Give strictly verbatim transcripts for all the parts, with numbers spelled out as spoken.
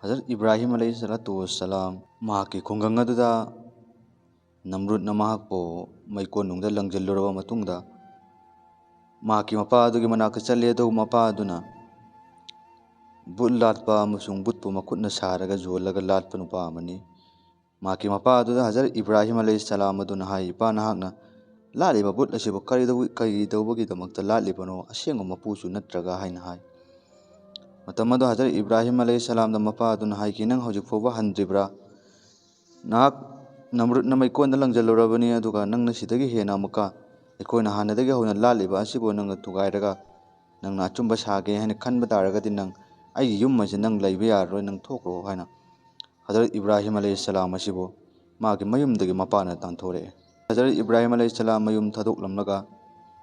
ꯍꯖꯔꯠ ꯏꯕ꯭ꯔꯥꯍꯤꯝ ꯑꯂꯩꯍꯤ ꯁꯂꯥꯇꯨ ꯋꯁꯁꯂꯥꯝ ꯃꯍꯥꯛꯀꯤ ꯈꯨꯡꯒꯪ ꯑꯗꯨꯗ ꯅꯝꯔꯨꯗꯅ ꯃꯍꯥꯛꯄꯨ ꯃꯩꯀꯣꯟꯅꯨꯡꯗ ꯂꯪꯁꯤꯜꯂꯨꯔꯕ ꯃꯇꯨꯡꯗ, ꯃꯍꯥꯛꯀꯤ ꯃꯄꯥ ꯑꯗꯨꯒꯤ ꯃꯅꯥꯛꯇ ꯆꯠꯂꯦ꯫ ꯑꯗꯨꯕꯨ ꯃꯄꯥ ꯑꯗꯨꯅ ꯕꯨꯠ ꯂꯥꯠꯄ ꯑꯃꯁꯨꯡ ꯕꯨꯠꯄꯨ ꯃꯈꯨꯠꯅ ꯁꯥꯔꯒ ꯌꯣꯜꯂꯒ ꯂꯥꯠꯄ ꯅꯨꯄꯥ ꯑꯃꯅꯤ꯫ ꯃꯍꯥꯛꯀꯤ ꯃꯄꯥ ꯑꯗꯨꯗ ꯍꯖꯔꯠ ꯏꯕ꯭ꯔꯥꯍꯤꯝ ꯑꯂꯩꯍꯤ ꯁꯂꯥꯝ ꯑꯗꯨꯅ ꯍꯥꯏ, "ꯏꯄꯥ, ꯅꯍꯥꯛꯅ ꯂꯥꯠꯂꯤꯕ ꯕꯨꯠ ꯑꯁꯤꯕꯨ ꯀꯔꯤꯗꯧ-, ꯀꯔꯤꯗꯧꯕꯒꯤꯗꯃꯛꯇ ꯂꯥꯠꯂꯤꯕꯅꯣ? ꯑꯁꯦꯡꯕ ꯃꯄꯨꯁꯨ ꯅꯠꯇ꯭ꯔꯒ?" ꯍꯥꯏꯅ ꯍꯥꯏ꯫ ꯃꯇꯝ ꯑꯗꯨ ꯍꯖꯔꯠ ꯏꯕ꯭ꯔꯥꯍꯤꯝ ꯑꯂꯩꯍꯤ ꯁꯂꯥꯝꯗ ꯃꯄꯥ ꯑꯗꯨꯅ ꯍꯥꯏꯈꯤ, "ꯅꯪ ꯍꯧꯖꯤꯛ ꯐꯥꯎꯕ ꯍꯟꯗ꯭ꯔꯤꯕ꯭ꯔꯥ? ꯅꯍꯥꯛ ꯅꯝꯔꯨꯗꯅ ꯃꯩꯀꯣꯟꯗ ꯂꯪꯁꯤꯜꯂꯨꯔꯕꯅꯤ, ꯑꯗꯨꯒ ꯅꯪꯅ ꯁꯤꯗꯒꯤ ꯍꯦꯟꯅ ꯑꯃꯨꯛꯀ ꯑꯩꯈꯣꯏꯅ ꯍꯥꯟꯅꯗꯒꯤ ꯍꯧꯅ ꯂꯥꯠꯂꯤꯕ ꯑꯁꯤꯕꯨ ꯅꯪꯅ ꯊꯨꯒꯥꯏꯔꯒ ꯅꯪꯅ ꯑꯆꯨꯝꯕ ꯁꯥꯒꯦ ꯍꯥꯏꯅ ꯈꯟꯕ ꯇꯥꯔꯒꯗꯤ, ꯅꯪ ꯑꯩꯒꯤ ꯌꯨꯝ ꯑꯁꯤ ꯅꯪ ꯂꯩꯕ ꯌꯥꯔꯔꯣꯏ, ꯅꯪ ꯊꯣꯛꯈ꯭ꯔꯣ" ꯍꯥꯏꯅ ꯍꯖꯔꯠ ꯏꯕ꯭ꯔꯥꯍꯤꯝ ꯑꯂꯩꯍꯤ ꯁꯂꯥꯝ ꯑꯁꯤꯕꯨ ꯃꯥꯒꯤ ꯃꯌꯨꯝꯗꯒꯤ ꯃꯄꯥꯅ ꯇꯥꯟꯊꯣꯔꯛꯑꯦ꯫ ꯍꯖꯔꯠ ꯏꯕ꯭ꯔꯥꯍꯤꯝ ꯑꯂꯩꯍꯤ ꯁꯂꯥꯝ ꯃꯌꯨꯝ ꯊꯥꯗꯣꯛꯂꯝꯂꯒ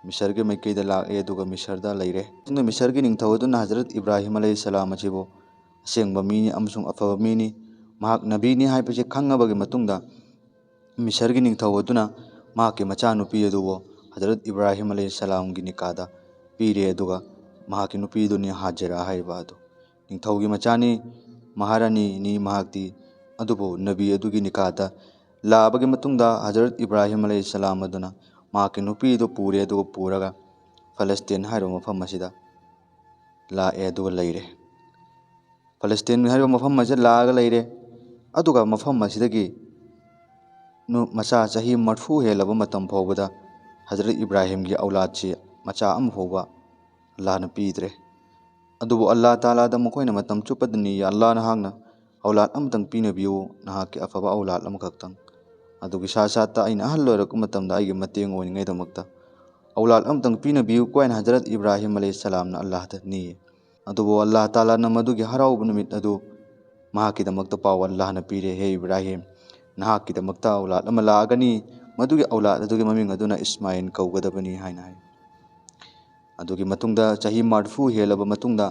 ꯃꯤꯁꯔꯒꯤ ꯃꯥꯏꯀꯩꯗ ꯂꯥꯛꯑꯦ, ꯑꯗꯨꯒ ꯃꯤꯁꯔꯗ ꯂꯩꯔꯦ꯫ ꯑꯗꯨꯅ ꯃꯤꯁꯔꯒꯤ ꯅꯤꯡꯊꯧ ꯑꯗꯨꯅ ꯍꯖꯔꯠ ꯏꯕ꯭ꯔꯥꯍꯤꯝ ꯑꯂꯩꯍꯤ ꯁꯂꯥꯝ ꯑꯁꯤꯕꯨ ꯑꯁꯦꯡꯕ ꯃꯤꯅꯤ ꯑꯃꯁꯨꯡ ꯑꯐꯕ ꯃꯤꯅꯤ, ꯃꯍꯥꯛ ꯅꯕꯤꯅꯤ ꯍꯥꯏꯕꯁꯤ ꯈꯪꯉꯕꯒꯤ ꯃꯇꯨꯡꯗ, ꯃꯤꯁꯔꯒꯤ ꯅꯤꯡꯊꯧ ꯑꯗꯨꯅ ꯃꯍꯥꯛꯀꯤ ꯃꯆꯥꯅꯨꯄꯤ ꯑꯗꯨꯕꯨ ꯍꯖꯔꯠ ꯏꯕ꯭ꯔꯥꯍꯤꯝ ꯑꯂꯩꯍꯤ ꯁꯂꯥꯝꯒꯤ ꯅꯤꯀꯥꯗ ꯄꯤꯔꯦ, ꯑꯗꯨꯒ ꯃꯍꯥꯛꯀꯤ ꯅꯨꯄꯤꯗꯨꯅꯤ ꯍꯥꯖꯦꯔꯥ ꯍꯥꯏꯔꯤꯕ ꯑꯗꯨ꯫ ꯅꯤꯡꯊꯧꯒꯤ ꯃꯆꯥꯅꯤ, ꯃꯍꯥꯔꯥꯅꯤꯅꯤ ꯃꯍꯥꯛꯇꯤ꯫ ꯑꯗꯨꯕꯨ ꯅꯕꯤ ꯑꯗꯨꯒꯤ ꯅꯤꯀꯥꯗ ꯂꯥꯛꯑꯕꯒꯤ ꯃꯇꯨꯡꯗ, ꯍꯖꯔꯠ ꯏꯕ꯭ꯔꯥꯍꯤꯝ ꯑꯂꯩꯍꯤ ꯁꯂꯥꯝ ꯑꯗꯨꯅ ꯃꯍꯥꯛꯀꯤ ꯅꯨꯄꯤꯗꯨ ꯄꯨꯔꯦ, ꯑꯗꯨꯒ ꯄꯨꯔꯒ ꯐꯂꯁꯇꯤꯟ ꯍꯥꯏꯔꯤꯕ ꯃꯐꯝ ꯑꯁꯤꯗ ꯂꯥꯛꯑꯦ, ꯑꯗꯨꯒ ꯂꯩꯔꯦ꯫ ꯐꯂꯁꯇꯤꯟ ꯍꯥꯏꯔꯤꯕ ꯃꯐꯝ ꯑꯁꯤꯗ ꯂꯥꯛꯑꯒ ꯂꯩꯔꯦ꯫ ꯑꯗꯨꯒ ꯃꯐꯝ ꯑꯁꯤꯗꯒꯤ ꯅꯨ-, ꯃꯆꯥ ꯆꯍꯤ ꯃꯔꯤꯐꯨ ꯍꯦꯜꯂꯕ ꯃꯇꯝ ꯐꯥꯎꯕꯗ ꯍꯖꯔꯠ ꯏꯕ꯭ꯔꯥꯍꯤꯝꯒꯤ ꯑꯧꯂꯥꯗꯁꯤ ꯃꯆꯥ ꯑꯃ ꯐꯥꯎꯕ ꯑꯜꯂꯥꯍꯅ ꯄꯤꯗ꯭ꯔꯦ꯫ ꯑꯗꯨꯕꯨ ꯑꯜꯂꯥꯍ ꯇꯥꯂꯥꯗ ꯃꯈꯣꯏꯅ ꯃꯇꯝ ꯆꯨꯞꯄꯗ ꯅꯤꯌꯦ, "ꯑꯜꯂꯥꯍ, ꯅꯍꯥꯛꯅ ꯑꯧꯂꯥꯗ ꯑꯃꯇꯪ ꯄꯤꯅꯕꯤꯌꯨ, ꯅꯍꯥꯛꯀꯤ ꯑꯐꯕ ꯑꯧꯂꯥꯗ ꯑꯃꯈꯛꯇꯪ꯫ ꯑꯗꯨꯒꯤ ꯁꯥꯠ ꯁꯥꯠꯇ ꯑꯩꯅ ꯑꯍꯜ ꯑꯣꯏꯔꯛꯄ ꯃꯇꯝꯗ ꯑꯩꯒꯤ ꯃꯇꯦꯡ ꯑꯣꯏꯅꯤꯡꯉꯥꯏꯗꯃꯛꯇ ꯑꯧꯂꯥꯗ ꯑꯃꯇꯪ ꯄꯤꯅꯕꯤꯌꯨ" ꯍꯥꯏꯅ ꯍꯖꯔꯠ ꯏꯕ꯭ꯔꯥꯍꯤꯝ ꯑꯂꯩꯍꯤ ꯁꯂꯥꯝꯅ ꯑꯜꯂꯥꯍꯗ ꯅꯤꯌꯦ꯫ ꯑꯗꯨꯕꯨ ꯑꯜꯂꯥꯍ ꯇꯥꯂꯥꯅ ꯃꯗꯨꯒꯤ ꯍꯔꯥꯎꯕ ꯅꯨꯃꯤꯠ ꯑꯗꯨ ꯃꯍꯥꯛꯀꯤꯗꯃꯛꯇ ꯄꯥꯎ ꯑꯜꯂꯥꯍꯅ ꯄꯤꯔꯦ, "ꯍꯦ ꯏꯕ꯭ꯔꯥꯍꯤꯝ, ꯅꯍꯥꯛꯀꯤꯗꯃꯛꯇ ꯑꯧꯂꯥꯗ ꯑꯃ ꯂꯥꯛꯑꯒꯅꯤ, ꯃꯗꯨꯒꯤ ꯑꯧꯂꯥꯗ ꯑꯗꯨꯒꯤ ꯃꯃꯤꯡ ꯑꯗꯨꯅ ꯏꯁꯃꯥꯏꯜ ꯀꯧꯒꯗꯕꯅꯤ" ꯍꯥꯏꯅ ꯍꯥꯏ꯫ ꯑꯗꯨꯒꯤ ꯃꯇꯨꯡꯗ ꯆꯍꯤ ꯃꯔꯤꯐꯨ ꯍꯦꯜꯂꯕ ꯃꯇꯨꯡꯗ,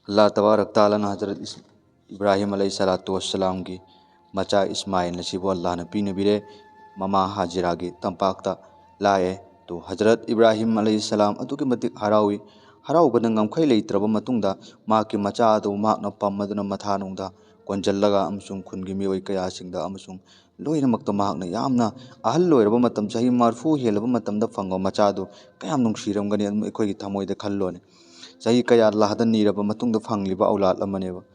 ꯑꯜꯂꯥꯍ ꯇꯕꯥꯔꯛ ꯇꯥꯂꯥꯅ ꯍꯖꯔꯠ ꯏꯁ-, ꯏꯕ꯭ꯔꯥꯍꯤꯝ ꯑꯂꯩꯍꯤ ꯁꯂꯥꯇꯨ ꯋꯁꯁꯂꯥꯝꯒꯤ ꯃꯆꯥ ꯏꯁꯃꯥꯏꯜ ꯑꯁꯤꯕꯨ ꯑꯜꯂꯥꯍꯅ ꯄꯤꯅꯕꯤꯔꯦ꯫ ꯃꯃꯥ ꯍꯥꯖꯤꯔꯥꯒꯤ ꯇꯝꯄꯥꯛꯇ ꯂꯥꯛꯑꯦ꯫ ꯇꯨ ꯍꯖꯔꯠ ꯏꯕ꯭ꯔꯥꯍꯤꯝ ꯑꯂꯩꯍꯤ ꯁꯂꯥꯝ ꯑꯗꯨꯛꯀꯤ ꯃꯇꯤꯛ ꯍꯔꯥꯎꯏ꯫ ꯍꯔꯥꯎꯕꯗ ꯉꯝꯈꯩ ꯂꯩꯇ꯭ꯔꯕ ꯃꯇꯨꯡꯗ, ꯃꯍꯥꯛꯀꯤ ꯃꯆꯥ ꯑꯗꯨ ꯃꯍꯥꯛꯅ ꯄꯝꯃꯗꯨꯅ ꯃꯊꯥꯅꯨꯡꯗ ꯀꯣꯟꯁꯤꯜꯂꯒ ꯑꯃꯁꯨꯡ ꯈꯨꯟꯒꯤ ꯃꯤꯑꯣꯏ ꯀꯌꯥꯁꯤꯡꯗ ꯑꯃꯁꯨꯡ ꯂꯣꯏꯅꯃꯛꯇ ꯃꯍꯥꯛꯅ ꯌꯥꯝꯅ ꯑꯍꯜ ꯑꯣꯏꯔꯕ ꯃꯇꯝ, ꯆꯍꯤ ꯃꯔꯤꯐꯨ ꯍꯦꯜꯂꯕ ꯃꯇꯝꯗ ꯐꯪꯕ ꯃꯆꯥꯗꯨ ꯀꯌꯥꯝ ꯅꯨꯡꯁꯤꯔꯝꯒꯅꯤ? ꯑꯗꯨꯝ ꯑꯩꯈꯣꯏꯒꯤ ꯊꯃꯣꯏꯗ ꯈꯜꯂꯣꯅꯦ꯫ ꯆꯍꯤ ꯀꯌꯥ ꯂꯥꯗ ꯅꯤꯔꯕ ꯃꯇꯨꯡꯗ ꯐꯪꯂꯤꯕ ꯑꯧꯂꯥꯗ ꯑꯃꯅꯦꯕ꯫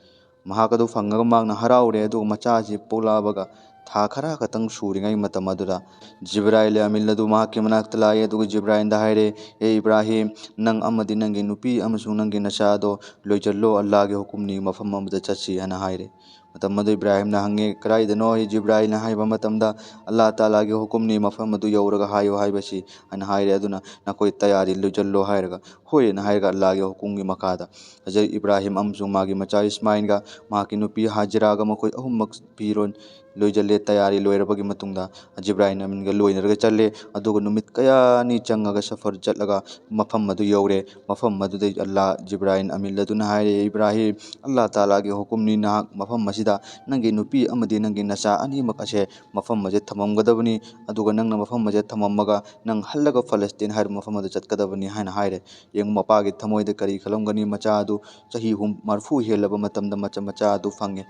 ꯃꯍꯥꯛ ꯑꯗꯨ ꯐꯪꯉꯒ ꯃꯍꯥꯛꯅ ꯍꯔꯥꯎꯔꯦ, ꯑꯗꯨꯒ ꯃꯆꯥꯁꯤ ꯄꯣꯛꯂꯛꯑꯕꯒ ꯊꯥ ꯈꯔ ꯈꯛꯇꯪ ꯁꯨꯔꯤꯉꯩ ꯃꯇꯝ ꯑꯗꯨꯗ ꯖꯤꯕ꯭ꯔꯥꯏꯜ ꯑꯃꯤꯜ ꯑꯗꯨ ꯃꯍꯥꯛꯀꯤ ꯃꯅꯥꯛꯇ ꯂꯥꯛꯏ꯫ ꯑꯗꯨꯒ ꯖꯤꯕ꯭ꯔꯥꯏꯜꯗ ꯍꯥꯏꯔꯦ, "ꯑꯦ ꯏꯕ꯭ꯔꯥꯍꯤꯝ, ꯅꯪ ꯑꯃꯗꯤ ꯅꯪꯒꯤ ꯅꯨꯄꯤ ꯑꯃꯁꯨꯡ ꯅꯪꯒꯤ ꯅꯆꯥꯗꯣ ꯂꯣꯏꯖꯜꯂꯣ, ꯑꯜꯂꯥꯍꯒꯤ ꯍꯨꯀꯨꯝꯅꯤ, ꯃꯐꯝ ꯑꯃꯗ ꯆꯠꯁꯤ" ꯍꯥꯏꯅ ꯍꯥꯏꯔꯦ꯫ ꯃꯇꯝ ꯑꯗꯨ ꯏꯕ꯭ꯔꯥꯍꯤꯝꯅ ꯍꯪꯉꯦ, "ꯀꯗꯥꯏꯗꯅꯣ?" ꯖꯤꯕ꯭ꯔꯥꯏꯜꯅ ꯍꯥꯏꯕ ꯃꯇꯝꯗ, "ꯑꯜꯂꯥꯍ ꯇꯥꯂꯥꯒꯤ ꯍꯨꯀꯨꯝꯅꯤ, ꯃꯐꯝ ꯑꯗꯨ ꯌꯧꯔꯒ ꯍꯥꯏꯌꯨ ꯍꯥꯏꯕꯁꯤ" ꯍꯥꯏꯅ ꯍꯥꯏꯔꯦ꯫ ꯑꯗꯨꯅ ꯅꯈꯣꯏ ꯇꯌꯥꯔꯤ ꯂꯣꯏꯁꯤꯜꯂꯣ ꯍꯥꯏꯔꯒ, "ꯍꯣꯏ" ꯍꯥꯏꯅ ꯍꯥꯏꯔꯒ ꯑꯜꯂꯥꯍꯒꯤ ꯍꯨꯀꯨꯝꯒꯤ ꯃꯈꯥꯗ ꯍꯖꯔꯠ ꯏꯕ꯭ꯔꯥꯍꯤꯝ ꯑꯃꯁꯨꯡ ꯃꯥꯒꯤ ꯃꯆꯥ ꯏꯁꯃꯥꯏꯜꯒ ꯃꯍꯥꯛꯀꯤ ꯅꯨꯄꯤ ꯍꯥꯖꯤꯔꯥꯒ ꯃꯈꯣꯏ ꯑꯍꯨꯝꯃꯛ ꯐꯤꯔꯣꯜ ꯂꯣꯏꯁꯤꯜꯂꯦ꯫ ꯇꯌꯥꯔꯤ ꯂꯣꯏꯔꯕꯒꯤ ꯃꯇꯨꯡꯗ ꯖꯤꯕ꯭ꯔꯥꯍꯤꯝ ꯑꯃꯤꯟꯒ ꯂꯣꯏꯅꯔꯒ ꯆꯠꯂꯦ꯫ ꯑꯗꯨꯒ ꯅꯨꯃꯤꯠ ꯀꯌꯥꯅꯤ ꯆꯪꯉꯒ ꯁꯐꯔ ꯆꯠꯂꯒ ꯃꯐꯝ ꯑꯗꯨ ꯌꯧꯔꯦ꯫ ꯃꯐꯝ ꯑꯗꯨꯗ ꯑꯜꯂꯥꯍ ꯖꯤꯕ꯭ꯔꯥꯍꯤꯝ ꯑꯃꯤꯜ ꯑꯗꯨꯅ ꯍꯥꯏꯔꯦ, "ꯏꯕ꯭ꯔꯥꯍꯤꯝ, ꯑꯜꯂꯥꯍ ꯇꯥꯂꯥꯒꯤ ꯍꯨꯀꯨꯝꯅꯤ, ꯅꯍꯥꯛ ꯃꯐꯝ ꯑꯁꯤꯗ ꯅꯪꯒꯤ ꯅꯨꯄꯤ ꯑꯃꯗꯤ ꯅꯪꯒꯤ ꯅꯆꯥ ꯑꯅꯤꯃꯛ ꯑꯁꯦ ꯃꯐꯝ ꯑꯁꯤꯗ ꯊꯝꯃꯝꯒꯗꯕꯅꯤ꯫ ꯑꯗꯨꯒ ꯅꯪꯅ ꯃꯐꯝ ꯑꯁꯤꯗ ꯊꯝꯃꯝꯃꯒ ꯅꯪ ꯍꯜꯂꯒ ꯐꯂꯁꯇꯤꯟ ꯍꯥꯏꯔꯤꯕ ꯃꯐꯝ ꯑꯗꯨ ꯆꯠꯀꯗꯕꯅꯤ" ꯍꯥꯏꯅ ꯍꯥꯏꯔꯦ꯫ ꯌꯦꯡꯉꯨ, ꯃꯄꯥꯒꯤ ꯊꯃꯣꯏꯗ ꯀꯔꯤ ꯈꯜꯂꯝꯒꯅꯤ? ꯃꯆꯥ ꯑꯗꯨ ꯆꯍꯤ ꯍꯨꯝ-, ꯃꯔꯤꯐꯨ ꯍꯦꯜꯂꯕ ꯃꯇꯝꯗ ꯃꯆꯥ, ꯃꯆꯥ ꯑꯗꯨ ꯐꯪꯉꯦ꯫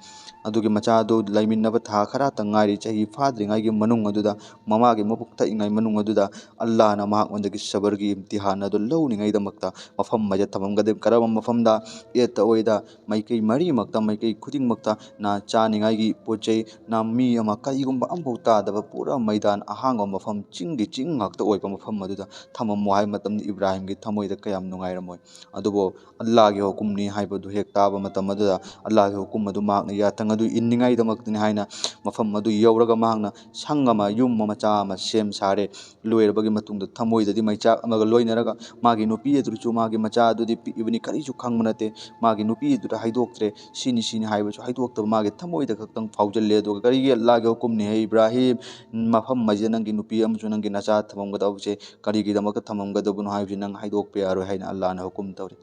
ꯑꯗꯨꯒꯤ ꯃꯆꯥ ꯑꯗꯨ ꯂꯩꯃꯤꯟꯅꯕ ꯊꯥ ꯈꯔꯇꯪ ꯉꯥꯏꯔꯤ꯫ ꯆꯍꯤ ꯐꯥꯗ꯭ꯔꯤꯉꯩꯒꯤ ꯃꯅꯨꯡ ꯑꯗꯨꯗ, ꯃꯃꯥꯒꯤ ꯃꯕꯨꯛ ꯊꯛꯏꯉꯩ ꯃꯅꯨꯡ ꯑꯗꯨꯗ, ꯑꯜꯂꯥꯍꯅ ꯃꯍꯥꯛꯉꯣꯟꯗꯒꯤ ꯁꯕꯔꯒꯤ ꯏꯝꯇꯤꯍꯥꯟ ꯑꯗꯨ ꯂꯧꯅꯤꯡꯉꯩꯗꯃꯛꯇ ꯃꯐꯝ ꯑꯃꯗ ꯊꯝꯃꯝꯒꯗꯕ꯫ ꯀꯔꯝꯕ ꯃꯐꯝꯗ? ꯑꯦꯠꯇ ꯑꯣꯏꯗ ꯃꯥꯏꯀꯩ ꯃꯔꯤꯃꯛꯇ, ꯃꯥꯏꯀꯩ ꯈꯨꯗꯤꯡꯃꯛꯇ ꯅꯥ ꯆꯥꯅꯤꯡꯉꯥꯏꯒꯤ ꯄꯣꯠ ꯆꯩ, ꯅꯥ ꯃꯤ ꯑꯃ ꯀꯔꯤꯒꯨꯝꯕ ꯑꯃꯐꯥꯎ ꯇꯥꯗꯕ ꯄꯨꯔꯥ ꯃꯩꯗꯥꯟ ꯑꯍꯥꯡꯕ ꯃꯐꯝ, ꯆꯤꯡꯒꯤ ꯆꯤꯡ ꯉꯥꯛꯇ ꯑꯣꯏꯕ ꯃꯐꯝ ꯑꯗꯨꯗ ꯊꯝꯃꯝꯃꯣ ꯍꯥꯏꯕ ꯃꯇꯝꯗ ꯏꯕ꯭ꯔꯥꯍꯤꯝꯒꯤ ꯊꯃꯣꯏꯗ ꯀꯌꯥꯝ ꯅꯨꯡꯉꯥꯏꯔꯝꯃꯣꯏ꯫ ꯑꯗꯨꯕꯨ ꯑꯜꯂꯥꯍꯒꯤ ꯍꯨꯀꯨꯝꯅꯤ ꯍꯥꯏꯕꯗꯨ ꯍꯦꯛ ꯇꯥꯕ ꯃꯇꯝ ꯑꯗꯨꯗ, ꯑꯜꯂꯥꯍꯒꯤ ꯍꯨꯀꯨꯝ ꯑꯗꯨ ꯃꯍꯥꯛꯅ ꯌꯥꯊꯪ ꯑꯗꯨ ꯏꯟꯅꯤꯡꯉꯥꯏꯗꯃꯛꯇꯅꯤ ꯍꯥꯏꯅ ꯃꯐꯝ ꯑꯗꯨ ꯌꯧꯔꯒ ꯃꯍꯥꯛꯅ ꯁꯪ ꯑꯃ, ꯌꯨꯝ ꯃꯆꯥ ꯑꯃ ꯁꯦꯝ ꯁꯥꯔꯦ꯫ ꯂꯣꯏꯔꯕꯒꯤ ꯃꯇꯨꯡꯗ ꯊꯃꯣꯏꯗꯗꯤ ꯃꯩꯆꯥꯛ ꯑꯃꯒ ꯂꯣꯏꯅꯔꯒ ꯃꯥꯒꯤ ꯅꯨꯄꯤ ꯑꯗꯨꯁꯨ, ꯃꯥꯒꯤ ꯃꯆꯥ ꯑꯗꯨꯗꯤ ꯄꯤꯛꯏꯕꯅꯤ, ꯀꯔꯤꯁꯨ ꯈꯪꯕ ꯅꯠꯇꯦ꯫ ꯃꯥꯒꯤ ꯅꯨꯄꯤ ꯑꯗꯨꯗ ꯍꯥꯏꯗꯣꯛꯇ꯭ꯔꯦ, ꯁꯤꯅꯤ ꯁꯤꯅꯤ ꯍꯥꯏꯕꯁꯨ ꯍꯥꯏꯗꯣꯛꯇꯕ ꯃꯥꯒꯤ ꯊꯃꯣꯏꯗ ꯈꯛꯇꯪ ꯐꯥꯎꯖꯜꯂꯦ꯫ ꯑꯗꯨꯒ ꯀꯔꯤꯒꯤ ꯑꯜꯂꯥꯍꯒꯤ ꯍꯨꯀꯨꯝꯅꯤ, "ꯍꯦ ꯏꯕ꯭ꯔꯥꯍꯤꯝ, ꯃꯐꯝ ꯑꯁꯤꯗ ꯅꯪꯒꯤ ꯅꯨꯄꯤ ꯑꯃꯁꯨꯡ ꯅꯪꯒꯤ ꯅꯆꯥ ꯊꯝꯃꯝꯒꯗꯕꯁꯦ ꯀꯔꯤꯒꯤꯗꯃꯛꯇ ꯊꯝꯃꯝꯒꯗꯕꯅꯣ ꯍꯥꯏꯕꯁꯤ ꯅꯪ ꯍꯥꯏꯗꯣꯛꯄ ꯌꯥꯔꯣꯏ" ꯍꯥꯏꯅ ꯑꯜꯂꯥꯍꯅ ꯍꯨꯀꯨꯝ ꯇꯧꯔꯦ꯫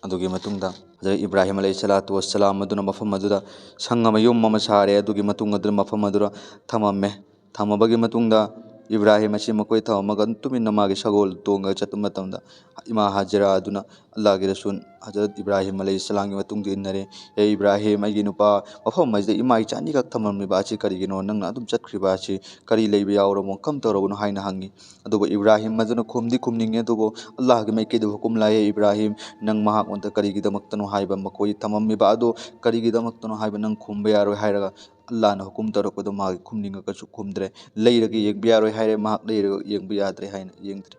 ꯑꯗꯨꯒꯤ ꯃꯇꯨꯡꯗ ꯍꯖꯔꯠ ꯏꯕ꯭ꯔꯥꯍꯤꯝ ꯑꯂꯩꯍꯤ ꯁꯂꯥꯇꯨ ꯋꯁꯁꯂꯥꯝ ꯑꯗꯨꯅ ꯃꯐꯝ ꯑꯗꯨꯗ ꯁꯪ ꯑꯃ, ꯌꯨꯝ ꯑꯃ ꯁꯥꯔꯦ꯫ ꯑꯗꯨꯒꯤ ꯃꯇꯨꯡ ꯑꯗꯨꯗ ꯃꯐꯝ ꯑꯗꯨꯗ ꯊꯝꯃꯝꯃꯦ꯫ ꯊꯝꯃꯕꯒꯤ ꯃꯇꯨꯡꯗ ꯏꯕ꯭ꯔꯥꯍꯤꯝ ꯑꯁꯤ ꯃꯈꯣꯏ ꯊꯝꯃꯝꯃꯒ ꯑꯗꯨꯝ ꯇꯨꯃꯤꯟꯅ ꯃꯥꯒꯤ ꯁꯒꯣꯜ ꯇꯣꯡꯉꯒ ꯆꯠꯄ ꯃꯇꯝꯗ, ꯏꯃꯥ ꯍꯥꯖꯤꯔꯥ ꯑꯗꯨꯅ ꯑꯜꯂꯥꯍꯒꯤ ꯔꯁꯨꯜ ꯍꯖꯔꯠ ꯏꯕ꯭ꯔꯥꯍꯤꯝ ꯑꯂꯩꯍꯤꯁꯁꯂꯥꯝꯒꯤ ꯃꯇꯨꯡꯗ ꯏꯟꯅꯔꯦ꯫ "ꯍꯦ ꯏꯕ꯭ꯔꯥꯍꯤꯝ, ꯑꯩꯒꯤ ꯅꯨꯄꯥ, ꯃꯐꯝ ꯑꯁꯤꯗ ꯏꯃꯥ ꯏꯆꯥ ꯑꯅꯤꯈꯛ ꯊꯝꯂꯝꯂꯤꯕ ꯑꯁꯤ ꯀꯔꯤꯒꯤꯅꯣ? ꯅꯪꯅ ꯑꯗꯨꯝ ꯆꯠꯈ꯭ꯔꯤꯕ ꯑꯁꯤ ꯀꯔꯤ ꯂꯩꯕ ꯌꯥꯎꯔꯕꯅꯣ? ꯀꯝ ꯇꯧꯔꯕꯅꯣ?" ꯍꯥꯏꯅ ꯍꯪꯉꯤ꯫ ꯑꯗꯨꯕꯨ ꯏꯕ꯭ꯔꯥꯍꯤꯝ ꯑꯗꯨꯅ ꯈꯨꯝꯗꯤ ꯈꯨꯝꯅꯤꯡꯉꯦ, ꯑꯗꯨꯕꯨ ꯑꯜꯂꯥꯍꯒꯤ ꯃꯥꯏꯀꯩꯗ ꯍꯨꯀꯨꯝ ꯂꯥꯛꯑꯦ, "ꯏꯕ꯭ꯔꯥꯍꯤꯝ, ꯅꯪ ꯃꯍꯥꯛꯉꯣꯟꯗ ꯀꯔꯤꯒꯤꯗꯃꯛꯇꯅꯣ ꯍꯥꯏꯕ, ꯃꯈꯣꯏ ꯊꯝꯃꯝꯃꯤꯕ ꯑꯗꯨ ꯀꯔꯤꯒꯤꯗꯃꯛꯇꯅꯣ ꯍꯥꯏꯕ ꯅꯪ ꯈꯨꯝꯕ ꯌꯥꯔꯣꯏ" ꯍꯥꯏꯔꯒ, ꯑꯜꯂꯥꯍꯅ ꯍꯨꯀꯨꯝ ꯇꯧꯔꯛꯄꯗꯣ ꯃꯥꯒꯤ ꯈꯨꯝꯅꯤꯡꯉꯒꯁꯨ ꯈꯨꯝꯗ꯭ꯔꯦ꯫ "ꯂꯩꯔꯒ ꯌꯦꯡꯕ ꯌꯥꯔꯣꯏ" ꯍꯥꯏꯔꯦ, ꯃꯍꯥꯛ ꯂꯩꯔꯒ ꯌꯦꯡꯕ ꯌꯥꯗ꯭ꯔꯦ ꯍꯥꯏꯅ ꯌꯦꯡꯗ꯭ꯔꯦ꯫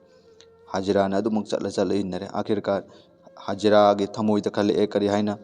ꯍꯥꯖꯤꯔꯥꯅ ꯑꯗꯨꯃꯛ ꯆꯠꯂ ꯆꯠꯂ ꯏꯟꯅꯔꯦ꯫ ꯑꯥꯈꯤꯔꯀꯥꯔ ꯍꯥꯖꯤꯔꯥꯒꯤ ꯊꯃꯣꯏꯗ ꯈꯜꯂꯛꯑꯦ ꯀꯔꯤ ꯍꯥꯏꯅ,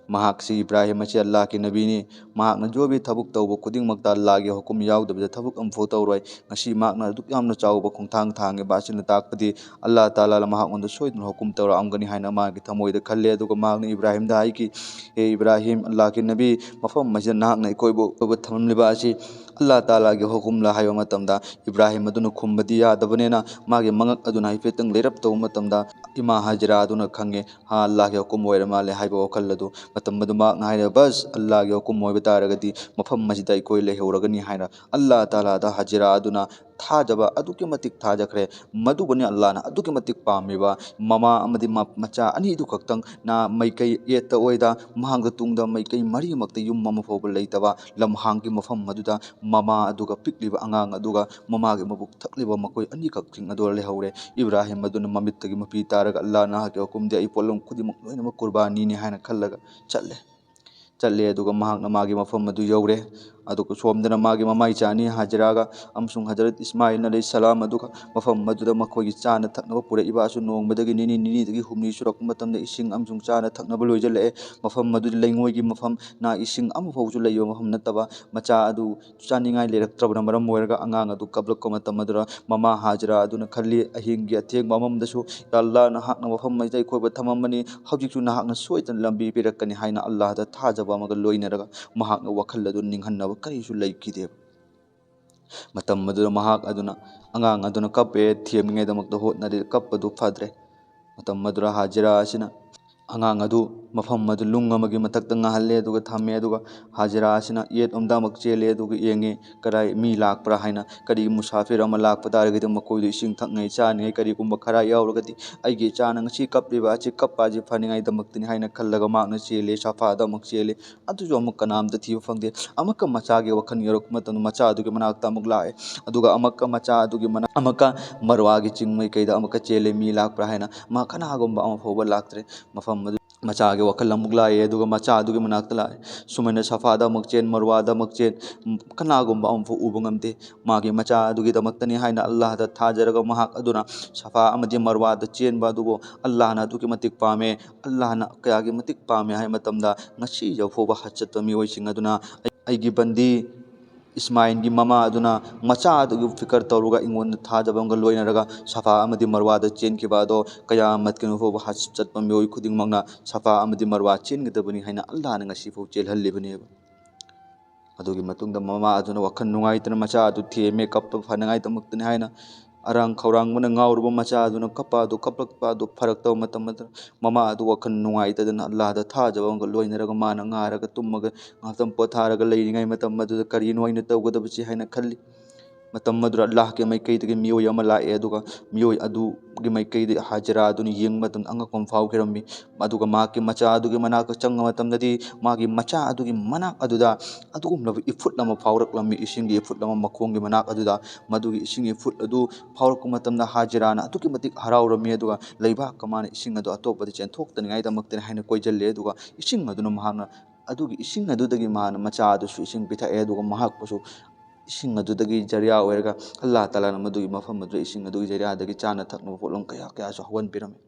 ꯃꯍꯥꯛꯁꯤ ꯏꯕ꯭ꯔꯥꯍꯤꯝ ꯑꯁꯤ ꯑꯜꯂꯥꯍꯒꯤ ꯅꯕꯤꯅꯤ, ꯃꯍꯥꯛꯅ ꯖꯣꯕꯤ ꯊꯕꯛ ꯇꯧꯕ ꯈꯨꯗꯤꯡꯃꯛꯇ ꯑꯜꯂꯥꯍꯒꯤ ꯍꯨꯀꯨꯝ ꯌꯥꯎꯗꯕꯤꯗ ꯊꯕꯛ ꯑꯃꯐꯥꯎ ꯇꯧꯔꯣꯏ꯫ ꯉꯁꯤ ꯃꯍꯥꯛꯅ ꯑꯗꯨꯛ ꯌꯥꯝꯅ ꯆꯥꯎꯕ ꯈꯣꯡꯊꯥꯡ ꯊꯥꯡꯉꯤꯕ ꯑꯁꯤꯅ ꯇꯥꯛꯄꯗꯤ ꯑꯜꯂꯥꯍ ꯇꯥꯂꯥꯅ ꯃꯍꯥꯛꯉꯣꯟꯗ ꯁꯣꯏꯗꯅ ꯍꯨꯀꯨꯝ ꯇꯧꯔꯛꯑꯝꯒꯅꯤ ꯍꯥꯏꯅ ꯃꯥꯒꯤ ꯊꯃꯣꯏꯗ ꯈꯜꯂꯦ꯫ ꯑꯗꯨꯒ ꯃꯍꯥꯛꯅ ꯏꯕ꯭ꯔꯥꯍꯤꯝꯗ ꯍꯥꯏꯈꯤ, "ꯍꯦ ꯏꯕ꯭ꯔꯥꯍꯤꯝ, ꯑꯜꯂꯥꯍꯒꯤ ꯅꯕꯤ, ꯃꯐꯝ ꯑꯁꯤꯗ ꯅꯍꯥꯛꯅ ꯑꯩꯈꯣꯏꯕꯨ, ꯑꯩꯈꯣꯏꯕꯨ ꯊꯝꯂꯝꯂꯤꯕ ꯑꯁꯤ ꯑꯜꯂꯥꯍ ꯇꯥꯂꯥꯒꯤ ꯍꯨꯀꯨꯝꯂ?" ꯍꯥꯏꯕ ꯃꯇꯝꯗ ꯏꯕ꯭ꯔꯥꯍꯤꯝ ꯑꯗꯨꯅ ꯈꯨꯝꯕꯗꯤ ꯌꯥꯗꯕꯅꯤꯅ ꯃꯥꯒꯤ ꯃꯉꯛ ꯑꯗꯨꯅ ꯍꯥꯏꯐꯦꯠꯇꯪ ꯂꯩꯔꯞ ꯇꯧꯕ ꯃꯇꯝꯗ ꯏꯃꯥ ꯍꯥꯖꯤꯔꯥ ꯑꯗꯨꯅ ꯈꯪꯉꯦ, "ꯍꯥ, ꯑꯜꯂꯥꯍꯒꯤ ꯍꯨꯀꯨꯝ ꯑꯣꯏꯔ ꯃꯥꯜꯂꯦ" ꯍꯥꯏꯕ ꯋꯥꯈꯜ ꯑꯗꯨ꯫ ꯃꯇꯝ ꯑꯗꯨ ꯃꯍꯥꯛꯅ ꯍꯥꯏꯔꯦ, "ꯕꯁ, ꯑꯜꯂꯥꯍꯒꯤ ꯍꯨꯀꯨꯝ ꯑꯣꯏꯕ ꯇꯥꯔꯒꯗꯤ ꯃꯐꯝ ꯑꯁꯤꯗ ꯑꯩꯈꯣꯏ ꯂꯩꯍꯧꯔꯒꯅꯤ" ꯍꯥꯏꯅ ꯑꯜꯂꯥꯍ ꯇꯥꯂꯥꯗ ꯍꯥꯖꯤꯔꯥ ꯑꯗꯨꯅ ꯊꯥꯖꯕ ꯑꯗꯨꯛꯀꯤ ꯃꯇꯤꯛ ꯊꯥꯖꯈ꯭ꯔꯦ꯫ ꯃꯗꯨꯕꯨꯅꯤ ꯑꯜꯂꯥꯍꯅ ꯑꯗꯨꯛꯀꯤ ꯃꯇꯤꯛ ꯄꯥꯝꯃꯤꯕ꯫ ꯃꯃꯥ ꯑꯃꯗꯤ ꯃ-, ꯃꯆꯥ ꯑꯅꯤꯗꯨ ꯈꯛꯇꯪ ꯅ ꯃꯥꯏꯀꯩ ꯌꯦꯠꯇ ꯑꯣꯏꯗ ꯃꯍꯥꯛꯀꯤ ꯇꯨꯡꯗ ꯃꯥꯏꯀꯩ ꯃꯔꯤꯃꯛꯇ ꯌꯨꯝ ꯑꯃ ꯐꯥꯎꯕ ꯂꯩꯇꯕ ꯂꯝꯍꯥꯡꯒꯤ ꯃꯐꯝ ꯑꯗꯨꯗ ꯃꯃꯥ ꯑꯗꯨꯒ ꯄꯤꯛꯂꯤꯕ ꯑꯉꯥꯡ ꯑꯗꯨꯒ ꯃꯃꯥꯒꯤ ꯃꯕꯨꯛ ꯊꯛꯂꯤꯕ ꯃꯈꯣꯏ ꯑꯅꯤꯈꯛꯁꯤꯡ ꯑꯗꯨ ꯂꯩꯍꯧꯔꯦ꯫ ꯏꯕ꯭ꯔꯥꯍꯤꯝ ꯑꯗꯨꯅ ꯃꯃꯤꯠꯇꯒꯤ ꯃꯄꯤ ꯇꯥꯔꯒ, "ꯑꯜꯂꯥꯍ ꯅꯍꯥꯛꯀꯤ ꯍꯨꯀꯨꯝꯗꯤ ꯑꯩ ꯄꯣꯠꯂꯝ ꯈꯨꯗꯤꯡꯃꯛ ꯂꯣꯏꯅꯃꯛ ꯀꯨꯔꯕꯥꯅꯤꯅꯤ" ꯍꯥꯏꯅ ꯈꯜꯂꯒ ꯆꯠꯂꯦ꯫ ꯆꯠꯂꯦ, ꯑꯗꯨꯒ ꯃꯍꯥꯛꯅ ꯃꯥꯒꯤ ꯃꯐꯝ ꯑꯗꯨ ꯌꯧꯔꯦ꯫ ꯑꯗꯨꯒ ꯁꯣꯝꯗꯅ ꯃꯥꯒꯤ ꯃꯃꯥꯏ ꯆꯥꯅꯤ ꯍꯥꯖꯤꯔꯥꯒ ꯑꯃꯁꯨꯡ ꯍꯖꯔꯠ ꯏꯁꯃꯥꯏꯜ ꯑꯂꯩꯍꯤ ꯁꯂꯥꯝ ꯑꯗꯨꯒ ꯃꯐꯝ ꯑꯗꯨꯗ ꯃꯈꯣꯏꯒꯤ ꯆꯥꯅ ꯊꯛꯅꯕ ꯄꯨꯔꯛꯏꯕ ꯑꯁꯨ ꯅꯣꯡꯃꯗꯒꯤ ꯅꯤꯅꯤ, ꯅꯤꯅꯤꯗꯒꯤ ꯍꯨꯝꯅꯤ ꯁꯨꯔꯛꯄ ꯃꯇꯝꯗ ꯏꯁꯤꯡ ꯑꯃꯁꯨꯡ ꯆꯥꯅ ꯊꯛꯅꯕ ꯂꯣꯏꯁꯤꯜꯂꯛꯑꯦ꯫ ꯃꯐꯝ ꯑꯗꯨꯗꯤ ꯂꯩꯉꯣꯏꯒꯤ ꯃꯐꯝꯅ ꯏꯁꯤꯡ ꯑꯃꯐꯥꯎꯁꯨ ꯂꯩꯕ ꯃꯐꯝ ꯅꯠꯇꯕ, ꯃꯆꯥ ꯑꯗꯨ ꯆꯥꯅꯤꯡꯉꯥꯏ ꯂꯩꯔꯛꯇ꯭ꯔꯕꯅ ꯃꯔꯝ ꯑꯣꯏꯔꯒ ꯑꯉꯥꯡ ꯑꯗꯨ ꯀꯞꯂꯛꯄ ꯃꯇꯝ ꯑꯗꯨꯗ ꯃꯃꯥ ꯍꯥꯖꯤꯔꯥ ꯑꯗꯨꯅ ꯈꯜꯂꯤ, "ꯑꯍꯤꯡꯒꯤ ꯑꯊꯦꯡꯕ ꯑꯃꯝꯗꯁꯨ, ꯌꯥ ꯑꯜꯂꯥꯍ, ꯅꯍꯥꯛꯅ ꯃꯐꯝ ꯑꯁꯤꯗ ꯑꯩꯈꯣꯏꯕꯨ ꯊꯝꯃꯝꯕꯅꯤ, ꯍꯧꯖꯤꯛꯁꯨ ꯅꯍꯥꯛꯅ ꯁꯣꯏꯗꯅ ꯂꯝꯕꯤ ꯄꯤꯔꯛꯀꯅꯤ" ꯍꯥꯏꯅ ꯑꯜꯂꯥꯍꯗ ꯊꯥꯖꯕ ꯑꯃꯒ ꯂꯣꯏꯅꯔꯒ ꯃꯍꯥꯛꯅ ꯋꯥꯈꯜ ꯑꯗꯨ ꯅꯤꯡꯍꯟꯅꯕ ꯀꯔꯤꯁꯨ ꯂꯩꯈꯤꯗꯦꯕ꯫ ꯃꯇꯝ ꯑꯗꯨꯗ ꯃꯍꯥꯛ ꯑꯗꯨꯅ, ꯑꯉꯥꯡ ꯑꯗꯨꯅ ꯀꯞꯄꯦ, ꯊꯦꯝꯅꯤꯡꯉꯥꯏꯗꯃꯛꯇ ꯍꯣꯠꯅꯔꯤ, ꯀꯞꯄꯗꯨ ꯐꯗ꯭ꯔꯦ꯫ ꯃꯇꯝ ꯑꯗꯨꯗ ꯍꯥꯖꯤꯔꯥ ꯑꯁꯤꯅ ꯑꯉꯥꯡ ꯑꯗꯨ ꯃꯐꯝ ꯑꯗꯨ ꯂꯨꯡ ꯑꯃꯒꯤ ꯃꯊꯛꯇ ꯉꯥꯍꯜꯂꯦ, ꯑꯗꯨꯒ ꯊꯝꯃꯦ꯫ ꯑꯗꯨꯒ ꯍꯥꯖꯤꯔꯥ ꯑꯁꯤꯅ ꯌꯦꯠꯂꯣꯝꯗ ꯑꯃꯨꯛ ꯆꯦꯜꯂꯦ, ꯑꯗꯨꯒ ꯌꯦꯡꯉꯦ ꯀꯗꯥꯏ ꯃꯤ ꯂꯥꯛꯄ꯭ꯔꯥ ꯍꯥꯏꯅ꯫ ꯀꯔꯤ ꯃꯨꯁꯥꯐꯤꯔ ꯑꯃ ꯂꯥꯛꯄ ꯇꯥꯔꯒꯗꯤ ꯃꯈꯣꯏꯗꯨ ꯏꯁꯤꯡ ꯊꯛꯅꯤꯡꯉꯥꯏ, ꯆꯥꯅꯤꯡꯉꯥꯏ, ꯀꯔꯤꯒꯨꯝꯕ ꯈꯔ ꯌꯥꯎꯔꯒꯗꯤ ꯑꯩꯒꯤ ꯏꯆꯥꯅ ꯉꯁꯤ ꯀꯞꯂꯤꯕ ꯑꯁꯤ ꯀꯞꯄ ꯑꯁꯤ ꯐꯅꯤꯡꯉꯥꯏꯗꯃꯛꯇꯅꯤ ꯍꯥꯏꯅ ꯈꯜꯂꯒ ꯃꯍꯥꯛꯅ ꯆꯦꯜꯂꯦ, ꯁꯐꯥꯗ ꯑꯃꯨꯛ ꯆꯦꯜꯂꯦ꯫ ꯑꯗꯨꯁꯨ ꯑꯃꯨꯛ ꯀꯅꯥꯝꯇ ꯊꯤꯕ ꯐꯪꯗꯦ꯫ ꯑꯃꯨꯛꯀ ꯃꯆꯥꯒꯤ ꯋꯥꯈꯜ ꯌꯧꯔꯛꯄ ꯃꯇꯝꯗ ꯃꯆꯥ ꯑꯗꯨꯒꯤ ꯃꯅꯥꯛꯇ ꯑꯃꯨꯛ ꯂꯥꯛꯑꯦ꯫ ꯑꯗꯨꯒ ꯑꯃꯨꯛꯀ ꯃꯆꯥ ꯑꯗꯨꯒꯤ ꯃꯅꯥꯛ, ꯑꯃꯨꯛꯀ ꯃꯔꯋꯥꯒꯤ ꯆꯤꯡ ꯃꯥꯏꯀꯩꯗ ꯑꯃꯨꯛꯀ ꯆꯦꯜꯂꯦ, ꯃꯤ ꯂꯥꯛꯄ꯭ꯔꯥ ꯍꯥꯏꯅ꯫ ꯃꯥ ꯀꯅꯥꯒꯨꯝꯕ ꯑꯃ ꯐꯥꯎꯕ ꯂꯥꯛꯇ꯭ꯔꯦ꯫ ꯃꯐꯝ ꯑꯗꯨ ꯃꯆꯥꯒꯤ ꯋꯥꯈꯜ ꯑꯃꯨꯛ ꯂꯥꯛꯑꯦ, ꯑꯗꯨꯒ ꯃꯆꯥ ꯑꯗꯨꯒꯤ ꯃꯅꯥꯛꯇ ꯂꯥꯛꯑꯦ꯫ ꯁꯨꯃꯥꯏꯅ ꯁꯐꯥꯗ ꯑꯃꯨꯛ ꯆꯦꯟ, ꯃꯔꯋꯥꯗ ꯑꯃꯨꯛ ꯆꯦꯟ, ꯀꯅꯥꯒꯨꯝꯕ ꯑꯃꯐꯥꯎ ꯎꯕ ꯉꯝꯗꯦ꯫ ꯃꯥꯒꯤ ꯃꯆꯥ ꯑꯗꯨꯒꯤꯗꯃꯛꯇꯅꯤ ꯍꯥꯏꯅ ꯑꯜꯂꯥꯍꯗ ꯊꯥꯖꯔꯒ ꯃꯍꯥꯛ ꯑꯗꯨꯅ ꯁꯐꯥ ꯑꯃꯗꯤ ꯃꯔꯋꯥꯗ ꯆꯦꯟꯕ ꯑꯗꯨꯕꯨ ꯑꯜꯂꯥꯍꯅ ꯑꯗꯨꯛꯀꯤ ꯃꯇꯤꯛ ꯄꯥꯝꯃꯦ꯫ ꯑꯜꯂꯥꯍꯅ ꯀꯌꯥꯒꯤ ꯃꯇꯤꯛ ꯄꯥꯝꯃꯦ ꯍꯥꯏꯕ ꯃꯇꯝꯗ, ꯉꯁꯤ ꯌꯧꯐꯥꯎꯕ ꯍꯖ ꯆꯠꯄ ꯃꯤꯑꯣꯏꯁꯤꯡ ꯑꯗꯨꯅ ꯑꯩ-, ꯑꯩꯒꯤ ꯕꯟꯗꯤ ꯏꯁꯃꯥꯏꯜꯒꯤ ꯃꯃꯥ ꯑꯗꯨꯅ ꯃꯆꯥ ꯑꯗꯨꯒꯤ ꯐꯤꯀꯔ ꯇꯧꯔꯒ ꯑꯩꯉꯣꯟꯗ ꯊꯥꯖꯕ ꯑꯃꯒ ꯂꯣꯏꯅꯔꯒ ꯁꯐꯥ ꯑꯃꯗꯤ ꯃꯔꯋꯥꯗ ꯆꯦꯟꯈꯤꯕ ꯑꯗꯣ ꯀꯌꯥꯃꯠꯀꯤ ꯅꯨꯃꯤꯠ ꯐꯥꯎꯕ ꯍꯖ ꯆꯠꯄ ꯃꯤꯑꯣꯏ ꯈꯨꯗꯤꯡꯃꯛꯅ ꯁꯐꯥ ꯑꯃꯗꯤ ꯃꯔꯋꯥ ꯆꯦꯟꯒꯗꯕꯅꯤ ꯍꯥꯏꯅ ꯑꯜꯂꯥꯍꯅ ꯉꯁꯤꯐꯥꯎ ꯆꯦꯜꯍꯜꯂꯤꯕꯅꯦꯕ꯫ ꯑꯗꯨꯒꯤ ꯃꯇꯨꯡꯗ ꯃꯃꯥ ꯑꯗꯨꯅ ꯋꯥꯈꯜ ꯅꯨꯡꯉꯥꯏꯇꯅ ꯃꯆꯥ ꯑꯗꯨ ꯊꯦꯝꯃꯦ, ꯀꯞꯄ ꯐꯅꯉꯥꯏꯗꯃꯛꯇꯅꯤ ꯍꯥꯏꯅ꯫ ꯑꯔꯥꯡ ꯈꯧꯔꯥꯡꯕꯅ ꯉꯥꯎꯔꯕ ꯃꯆꯥ ꯑꯗꯨꯅ ꯀꯞꯄ ꯑꯗꯨ, ꯀꯞꯂꯛꯄ ꯑꯗꯨ ꯐꯔꯛꯇꯕ ꯃꯇꯝ ꯑꯗꯨꯗ ꯃꯃꯥ ꯑꯗꯨ ꯋꯥꯈꯜ ꯅꯨꯡꯉꯥꯏꯇꯗꯅ ꯑꯜꯂꯥꯍꯗ ꯊꯥꯖꯕ ꯑꯃꯒ ꯂꯣꯏꯅꯔꯒ ꯃꯥꯅ ꯉꯥꯔꯒ ꯇꯨꯝꯃꯒ ꯉꯥꯏꯍꯥꯛꯇꯪ ꯄꯣꯊꯥꯔꯒ ꯂꯩꯔꯤꯉꯩ ꯃꯇꯝ ꯑꯗꯨꯗ ꯀꯔꯤꯅꯣ ꯑꯩꯅ ꯇꯧꯒꯗꯕꯁꯤ ꯍꯥꯏꯅ ꯈꯜꯂꯤ꯫ ꯃꯇꯝ ꯑꯗꯨꯗ ꯑꯜꯂꯥꯍꯀꯤ ꯃꯥꯏꯀꯩꯗꯒꯤ ꯃꯤꯑꯣꯏ ꯑꯃ ꯂꯥꯛꯑꯦ, ꯑꯗꯨꯒ ꯃꯤꯑꯣꯏ ꯑꯗꯨꯒꯤ ꯃꯥꯏꯀꯩꯗ ꯍꯥꯖꯤꯔꯥ ꯑꯗꯨꯅ ꯌꯦꯡꯕ ꯃꯇꯝꯗ ꯑꯉꯛꯄ ꯑꯃ ꯐꯥꯎꯈꯤꯔꯝꯃꯤ꯫ ꯑꯗꯨꯒ ꯃꯍꯥꯛꯀꯤ ꯃꯆꯥ ꯑꯗꯨꯒꯤ ꯃꯅꯥꯛꯇ ꯆꯪꯕ ꯃꯇꯝꯗꯗꯤ ꯃꯥꯒꯤ ꯃꯆꯥ ꯑꯗꯨꯒꯤ ꯃꯅꯥꯛ ꯑꯗꯨꯗ ꯑꯗꯨꯒꯨꯝꯂꯕ ꯏꯐꯨꯠ ꯑꯃ ꯐꯥꯎꯔꯛꯂꯝꯃꯤ, ꯏꯁꯤꯡꯒꯤ ꯏꯐꯨꯠ ꯑꯃ ꯃꯈꯣꯡꯒꯤ ꯃꯅꯥꯛ ꯑꯗꯨꯗ꯫ ꯃꯗꯨꯒꯤ ꯏꯁꯤꯡ ꯏꯐꯨꯠ ꯑꯗꯨ ꯐꯥꯎꯔꯛꯄ ꯃꯇꯝꯗ ꯍꯥꯖꯤꯔꯥꯅ ꯑꯗꯨꯛꯀꯤ ꯃꯇꯤꯛ ꯍꯔꯥꯎꯔꯝꯃꯤ, ꯑꯗꯨꯒ ꯂꯩꯕꯥꯛꯀ ꯃꯥꯅ ꯏꯁꯤꯡ ꯑꯗꯨ ꯑꯇꯣꯞꯄꯗ ꯆꯦꯟꯊꯣꯛꯇꯅꯤꯡꯉꯥꯏꯗꯃꯛꯇꯅꯤ ꯍꯥꯏꯅ ꯀꯣꯏꯁꯤꯜꯂꯦ꯫ ꯑꯗꯨꯒ ꯏꯁꯤꯡ ꯑꯗꯨꯅ ꯃꯍꯥꯛꯅ, ꯑꯗꯨꯒꯤ ꯏꯁꯤꯡ ꯑꯗꯨꯗꯒꯤ ꯃꯥꯅ ꯃꯆꯥ ꯑꯗꯨꯁꯨ ꯏꯁꯤꯡ ꯄꯤꯊꯛꯑꯦ, ꯑꯗꯨꯒ ꯃꯍꯥꯛꯄꯨꯁꯨ ꯏꯁꯤꯡ ꯑꯗꯨꯗꯒꯤ ꯖꯔꯤꯌꯥ ꯑꯣꯏꯔꯒ ꯑꯜꯂꯥꯍ ꯇꯥꯂꯥꯅ ꯃꯗꯨꯒꯤ ꯃꯐꯝ ꯑꯗꯨꯗ ꯏꯁꯤꯡ ꯑꯗꯨꯒꯤ ꯖꯔꯤꯌꯥꯗꯒꯤ ꯆꯥꯅ ꯊꯛꯅꯕ ꯄꯣꯠꯂꯝ ꯀꯌꯥ ꯀꯌꯥꯁꯨ ꯍꯧꯍꯟꯕꯤꯔꯝꯃꯤ꯫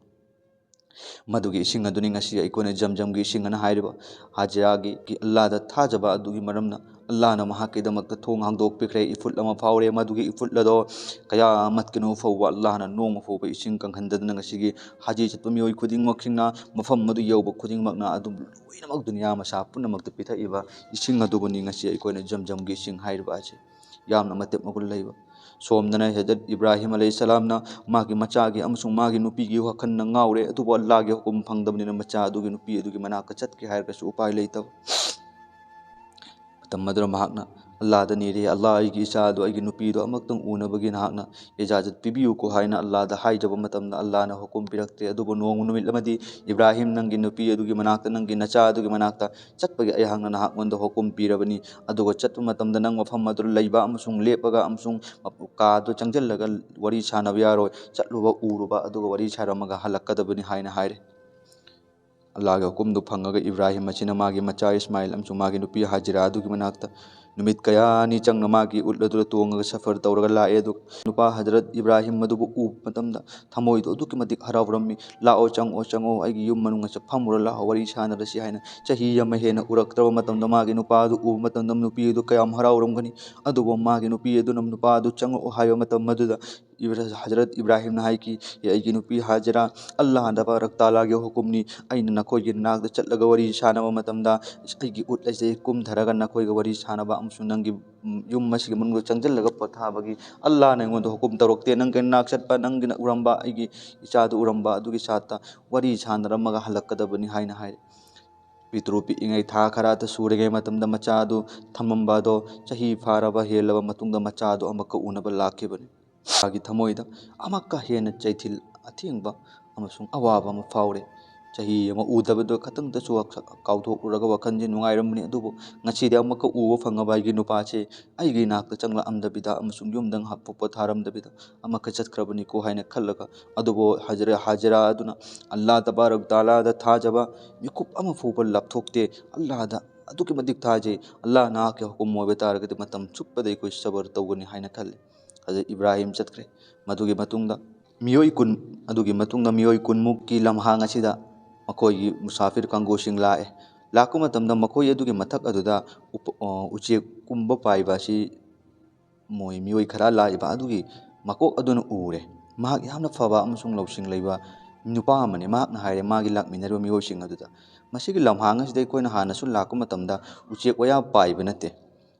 ꯃꯗꯨꯒꯤ ꯏꯁꯤꯡ ꯑꯗꯨꯅꯤ ꯉꯁꯤ ꯑꯩꯈꯣꯏꯅ ꯖꯝꯖꯝꯒꯤ ꯏꯁꯤꯡ ꯑꯅ ꯍꯥꯏꯔꯤꯕ꯫ ꯍꯥꯖꯤꯔꯥꯒꯤ, ꯒꯤ ꯑꯜꯂꯥꯍꯗ ꯊꯥꯖꯕ ꯑꯗꯨꯒꯤ ꯃꯔꯝꯅ ꯑꯜꯂꯥꯍꯅ ꯃꯍꯥꯛꯀꯤꯗꯃꯛꯇ ꯊꯣꯡ ꯍꯥꯡꯗꯣꯛꯄꯤꯈ꯭ꯔꯦ꯫ ꯏꯐꯨꯠ ꯑꯃ ꯐꯥꯎꯔꯦ꯫ ꯃꯗꯨꯒꯤ ꯏꯐꯨꯠ ꯑꯗꯣ ꯀꯌꯥꯃꯠꯀꯤ ꯅꯨꯃꯤꯠ ꯐꯥꯎꯕ ꯑꯜꯂꯥꯍꯅ ꯅꯣꯡꯃ ꯐꯥꯎꯕ ꯏꯁꯤꯡ ꯀꯪꯍꯟꯗꯗꯅ ꯉꯁꯤꯒꯤ ꯍꯖꯤ ꯆꯠꯄ ꯃꯤꯑꯣꯏ ꯈꯨꯗꯤꯡꯃꯛꯁꯤꯡꯅ ꯃꯐꯝ ꯑꯗꯨ ꯌꯧꯕ ꯈꯨꯗꯤꯡꯃꯛꯅ ꯑꯗꯨꯝ ꯂꯣꯏꯅꯃꯛ ꯗꯨꯅꯤꯌꯥ ꯃꯁꯥ ꯄꯨꯝꯅꯃꯛꯇ ꯄꯤꯊꯛꯏꯕ ꯏꯁꯤꯡ ꯑꯗꯨꯕꯨꯅꯤ ꯉꯁꯤ ꯑꯩꯈꯣꯏꯅ ꯖꯝꯖꯝꯒꯤ ꯏꯁꯤꯡ ꯍꯥꯏꯔꯤꯕ ꯑꯁꯤ꯫ ꯌꯥꯝꯅ ꯃꯇꯤꯛ ꯃꯒꯨꯟ ꯂꯩꯕ꯫ ꯁꯣꯝꯗꯅ ꯍꯖꯔꯠ ꯏꯕ꯭ꯔꯥꯍꯤꯝ ꯑꯂꯩꯍꯤꯁꯁꯂꯥꯝꯅ ꯃꯥꯒꯤ ꯃꯆꯥꯒꯤ ꯑꯃꯁꯨꯡ ꯃꯥꯒꯤ ꯅꯨꯄꯤꯒꯤ ꯋꯥꯈꯜꯅ ꯉꯥꯎꯔꯦ, ꯑꯗꯨꯕꯨ ꯑꯜꯂꯥꯍꯒꯤ ꯍꯨꯀꯨꯝ ꯐꯪꯗꯕꯅꯤꯅ ꯃꯆꯥ ꯑꯗꯨꯒꯤ ꯅꯨꯄꯤ ꯑꯗꯨꯒꯤ ꯃꯅꯥꯛꯇ ꯆꯠꯀꯦ ꯍꯥꯏꯔꯒꯁꯨ ꯎꯄꯥꯏ ꯂꯩꯇꯕ꯫ ꯃꯇꯝ ꯑꯗꯨꯗ ꯃꯍꯥꯛꯅ ꯑꯜꯂꯥꯍꯗ ꯅꯤꯔꯦ, "ꯑꯜꯂꯥꯍ, ꯑꯩꯒꯤ ꯏꯆꯥꯗꯨ, ꯑꯩꯒꯤ ꯅꯨꯄꯤꯗꯨ ꯑꯃꯨꯛꯇꯪ ꯎꯅꯕꯒꯤ ꯅꯍꯥꯛꯅ ꯏꯖꯥꯖꯠ ꯄꯤꯕꯤꯌꯨꯀꯣ" ꯍꯥꯏꯅ ꯑꯜꯂꯥꯍꯗ ꯍꯥꯏꯖꯕ ꯃꯇꯝꯗ ꯑꯜꯂꯥꯍꯅ ꯍꯨꯀꯨꯝ ꯄꯤꯔꯛꯇꯦ꯫ ꯑꯗꯨꯕꯨ ꯅꯣꯡꯃ ꯅꯨꯃꯤꯠ ꯑꯃꯗꯤ, "ꯏꯕ꯭ꯔꯥꯍꯤꯝ, ꯅꯪꯒꯤ ꯅꯨꯄꯤ ꯑꯗꯨꯒꯤ ꯃꯅꯥꯛꯇ, ꯅꯪꯒꯤ ꯅꯆꯥ ꯑꯗꯨꯒꯤ ꯃꯅꯥꯛꯇ ꯆꯠꯄꯒꯤ ꯑꯩꯍꯥꯛꯅ ꯅꯍꯥꯛꯉꯣꯟꯗ ꯍꯨꯀꯨꯝ ꯄꯤꯔꯕꯅꯤ꯫ ꯑꯗꯨꯒ ꯆꯠꯄ ꯃꯇꯝꯗ ꯅꯪ ꯃꯐꯝ ꯑꯗꯨꯗ ꯂꯩꯕ ꯑꯃꯁꯨꯡ ꯂꯦꯞꯄꯒ ꯑꯃꯁꯨꯡ ꯀꯥꯗꯨ ꯆꯪꯁꯤꯜꯂꯒ ꯋꯥꯔꯤ ꯁꯥꯟꯅꯕ ꯌꯥꯔꯣꯏ꯫ ꯆꯠꯂꯨꯕ, ꯎꯔꯨꯕ, ꯑꯗꯨꯒ ꯋꯥꯔꯤ ꯁꯥꯔꯝꯃꯒ ꯍꯜꯂꯛꯀꯗꯕꯅꯤ" ꯍꯥꯏꯅ ꯍꯥꯏꯔꯦ꯫ ꯑꯜꯂꯥꯍꯒꯤ ꯍꯨꯀꯨꯝꯗꯨ ꯐꯪꯉꯒ ꯏꯕ꯭ꯔꯥꯍꯤꯝ ꯑꯁꯤꯅ ꯃꯥꯒꯤ ꯃꯆꯥ ꯏꯁꯃꯥꯏꯜ ꯑꯃꯁꯨꯡ ꯃꯥꯒꯤ ꯅꯨꯄꯤ ꯍꯥꯖꯤꯔꯥ ꯑꯗꯨꯒꯤ ꯃꯅꯥꯛꯇ ꯅꯨꯃꯤꯠ ꯀꯌꯥꯅꯤ ꯆꯪꯅ ꯃꯥꯒꯤ ꯎꯠ ꯑꯗꯨꯗ ꯇꯣꯡꯉꯒ ꯁꯐꯔ ꯇꯧꯔꯒ ꯂꯥꯛꯑꯦ꯫ ꯑꯗꯨꯒ ꯅꯨꯄꯥ ꯍꯖꯔꯠ ꯏꯕ꯭ꯔꯥꯍꯤꯝ ꯑꯗꯨꯕꯨ ꯎꯕ ꯃꯇꯝꯗ ꯊꯃꯣꯏꯗꯣ ꯑꯗꯨꯛꯀꯤ ꯃꯇꯤꯛ ꯍꯔꯥꯎꯔꯝꯃꯤ꯫ "ꯂꯥꯛꯑꯣ, ꯆꯪꯉꯛꯑꯣ, ꯆꯪꯉꯛꯑꯣ, ꯑꯩꯒꯤ ꯌꯨꯝ ꯃꯅꯨꯡ ꯑꯁꯤꯗ ꯐꯝꯃꯨꯔ ꯂꯥꯛꯑꯣ, ꯋꯥꯔꯤ ꯁꯥꯟꯅꯔꯁꯤ" ꯍꯥꯏꯅ꯫ ꯆꯍꯤ ꯑꯃ ꯍꯦꯟꯅ ꯎꯔꯛꯇ꯭ꯔꯕ ꯃꯇꯝꯗ ꯃꯥꯒꯤ ꯅꯨꯄꯥ ꯑꯗꯨ ꯎꯕ ꯃꯇꯝꯗ ꯅꯨꯄꯤ ꯑꯗꯨ ꯀꯌꯥꯝ ꯍꯔꯥꯎꯔꯝꯒꯅꯤ꯫ ꯑꯗꯨꯕꯨ ꯃꯥꯒꯤ ꯅꯨꯄꯤ ꯑꯗꯨꯅ ꯅꯨꯄꯥ ꯑꯗꯨ ꯆꯪꯉꯛꯑꯣ ꯍꯥꯏꯕ ꯃꯇꯝ ꯑꯗꯨꯗ ꯏꯕ꯭ꯔꯥ-, ꯍꯖꯔꯠ ꯏꯕ꯭ꯔꯥꯍꯤꯝꯅ ꯍꯥꯏꯈꯤ, "ꯑꯦ ꯑꯩꯒꯤ ꯅꯨꯄꯤ ꯍꯥꯖꯤꯔꯥ, ꯑꯜꯂꯥꯍ ꯇꯕꯥꯔꯛ ꯇꯥꯂꯥꯒꯤ ꯍꯨꯀꯨꯝꯅꯤ, ꯑꯩꯅ ꯅꯈꯣꯏꯒꯤ ꯅꯥꯛꯇ ꯆꯠꯂꯒ ꯋꯥꯔꯤ ꯁꯥꯟꯅꯕ ꯃꯇꯝꯗ ꯑꯩꯒꯤ ꯎꯠ ꯑꯁꯤ ꯀꯨꯝꯊꯔꯒ ꯅꯈꯣꯏꯒ ꯋꯥꯔꯤ ꯁꯥꯟꯅꯕ ꯑꯃꯁꯨꯡ ꯅꯪꯒꯤ, ꯎꯝ, ꯌꯨꯝ ꯑꯁꯤꯒꯤ ꯃꯅꯨꯡꯗ ꯆꯪꯁꯤꯜꯂꯒ ꯄꯣꯊꯥꯕꯒꯤ ꯑꯜꯂꯥꯍꯅ ꯑꯩꯉꯣꯟꯗ ꯍꯨꯀꯨꯝ ꯇꯧꯔꯛꯇꯦ꯫ ꯅꯪꯒꯤ ꯅꯥꯛ ꯆꯠꯄ, ꯅꯪꯒꯤꯅ ꯎꯔꯝꯕ, ꯑꯩꯒꯤ ꯏꯆꯥꯗꯨ ꯎꯔꯝꯕ ꯑꯗꯨꯒꯤ ꯁꯥꯠꯇ ꯋꯥꯔꯤ ꯁꯥꯟꯅꯔꯝꯃꯒ ꯍꯜꯂꯛꯀꯗꯕꯅꯤ" ꯍꯥꯏꯅ ꯍꯥꯏꯔꯦ꯫ ꯄꯤꯛꯇ꯭ꯔꯨ ꯄꯤꯛꯏꯉꯩ ꯊꯥ ꯈꯔꯇ ꯁꯨꯔꯤꯉꯩ ꯃꯇꯝꯗ ꯃꯆꯥ ꯑꯗꯨ ꯊꯝꯃꯝꯕ ꯑꯗꯣ ꯆꯍꯤ ꯐꯥꯔꯕ ꯍꯦꯜꯂꯕ ꯃꯇꯨꯡꯗ ꯃꯆꯥ ꯑꯗꯨ ꯑꯃꯨꯛꯀ ꯎꯅꯕ ꯂꯥꯛꯈꯤꯕꯅꯤ꯫ ꯃꯥꯒꯤ ꯊꯃꯣꯏꯗ ꯑꯃꯨꯛꯀ ꯍꯦꯟꯅ ꯆꯩꯊꯤꯜ ꯑꯊꯦꯡꯕ ꯑꯃꯁꯨꯡ ꯑꯋꯥꯕ ꯑꯃ ꯐꯥꯎꯔꯦ꯫ ꯆꯍꯤ ꯑꯃ ꯎꯗꯕꯗꯣ ꯈꯇꯪꯗꯁꯨ ꯋꯥꯈꯜ ꯀꯥꯎꯊꯣꯛꯂꯨꯔꯒ ꯋꯥꯈꯜꯁꯦ ꯅꯨꯡꯉꯥꯏꯔꯝꯕꯅꯤ, ꯑꯗꯨꯕꯨ ꯉꯁꯤꯗꯤ ꯑꯃꯨꯛꯀ ꯎꯕ ꯐꯪꯉꯕ ꯑꯩꯒꯤ ꯅꯨꯄꯥꯁꯦ ꯑꯩꯒꯤ ꯏꯅꯥꯛꯇ ꯆꯪꯂꯛꯑꯝꯗꯕꯤꯗ ꯑꯃꯁꯨꯡ ꯌꯨꯝꯗ ꯉꯥꯏꯍꯥꯛ ꯄꯣꯊꯥꯔꯝꯗꯕꯤꯗ ꯑꯃꯨꯛꯀ ꯆꯠꯈ꯭ꯔꯕꯅꯤꯀꯣ ꯍꯥꯏꯅ ꯈꯜꯂꯒ, ꯑꯗꯨꯕꯨ ꯍꯖꯔ-, ꯍꯥꯖꯤꯔꯥ ꯑꯗꯨꯅ ꯑꯜꯂꯥꯍ ꯇꯕꯥꯔꯛ ꯇꯥꯂꯥꯗ ꯊꯥꯖꯕ ꯃꯤꯀꯨꯞ ꯑꯃ ꯐꯥꯎꯕ ꯂꯥꯞꯊꯣꯛꯇꯦ꯫ "ꯑꯜꯂꯥꯍꯗ ꯑꯗꯨꯛꯀꯤ ꯃꯇꯤꯛ ꯊꯥꯖꯩ, ꯑꯜꯂꯥꯍ ꯅꯍꯥꯛꯀꯤ ꯍꯨꯀꯨꯝ ꯑꯣꯏꯕ ꯇꯥꯔꯒꯗꯤ ꯃꯇꯝ ꯆꯨꯞꯄꯗ ꯑꯩꯈꯣꯏ ꯁꯕꯔ ꯇꯧꯒꯅꯤ" ꯍꯥꯏꯅ ꯈꯜꯂꯤ꯫ ꯍꯖꯔꯠ ꯏꯕ꯭ꯔꯥꯍꯤꯝ ꯆꯠꯈ꯭ꯔꯦ꯫ ꯃꯗꯨꯒꯤ ꯃꯇꯨꯡꯗ ꯃꯤꯑꯣꯏ ꯀꯨꯟ, ꯑꯗꯨꯒꯤ ꯃꯇꯨꯡꯗ ꯃꯤꯑꯣꯏ ꯀꯨꯟꯃꯨꯛꯀꯤ ꯂꯝꯍꯥꯡ ꯑꯁꯤꯗ ꯃꯈꯣꯏꯒꯤ ꯃꯨꯁꯥꯐꯤꯔ ꯀꯥꯡꯕꯨꯁꯤꯡ ꯂꯥꯛꯑꯦ꯫ ꯂꯥꯛꯄ ꯃꯇꯝꯗ ꯃꯈꯣꯏ ꯑꯗꯨꯒꯤ ꯃꯊꯛ ꯑꯗꯨꯗ ꯎꯄ-, ꯑ, ꯎꯆꯦꯛꯀꯨꯝꯕ ꯄꯥꯏꯕ ꯑꯁꯤ ꯃꯣꯏ ꯃꯤꯑꯣꯏ ꯈꯔ ꯂꯥꯛꯏꯕ ꯑꯗꯨꯒꯤ ꯃꯀꯣꯛ ꯑꯗꯨꯅ ꯎꯔꯦ꯫ ꯃꯍꯥꯛ ꯌꯥꯝꯅ ꯐꯕ ꯑꯃꯁꯨꯡ ꯂꯧꯁꯤꯡ ꯂꯩꯕ ꯅꯨꯄꯥ ꯑꯃꯅꯤ꯫ ꯃꯍꯥꯛꯅ ꯍꯥꯏꯔꯦ ꯃꯥꯒꯤ ꯂꯥꯛꯃꯤꯟꯅꯔꯤꯕ ꯃꯤꯑꯣꯏꯁꯤꯡ ꯑꯗꯨꯗ, "ꯃꯁꯤꯒꯤ ꯂꯝꯍꯥꯡ ꯑꯁꯤꯗ ꯑꯩꯈꯣꯏꯅ ꯍꯥꯟꯅꯁꯨ ꯂꯥꯛꯄ ꯃꯇꯝꯗ ꯎꯆꯦꯛ ꯋꯥꯌꯥ ꯄꯥꯏꯕ ꯅꯠꯇꯦ꯫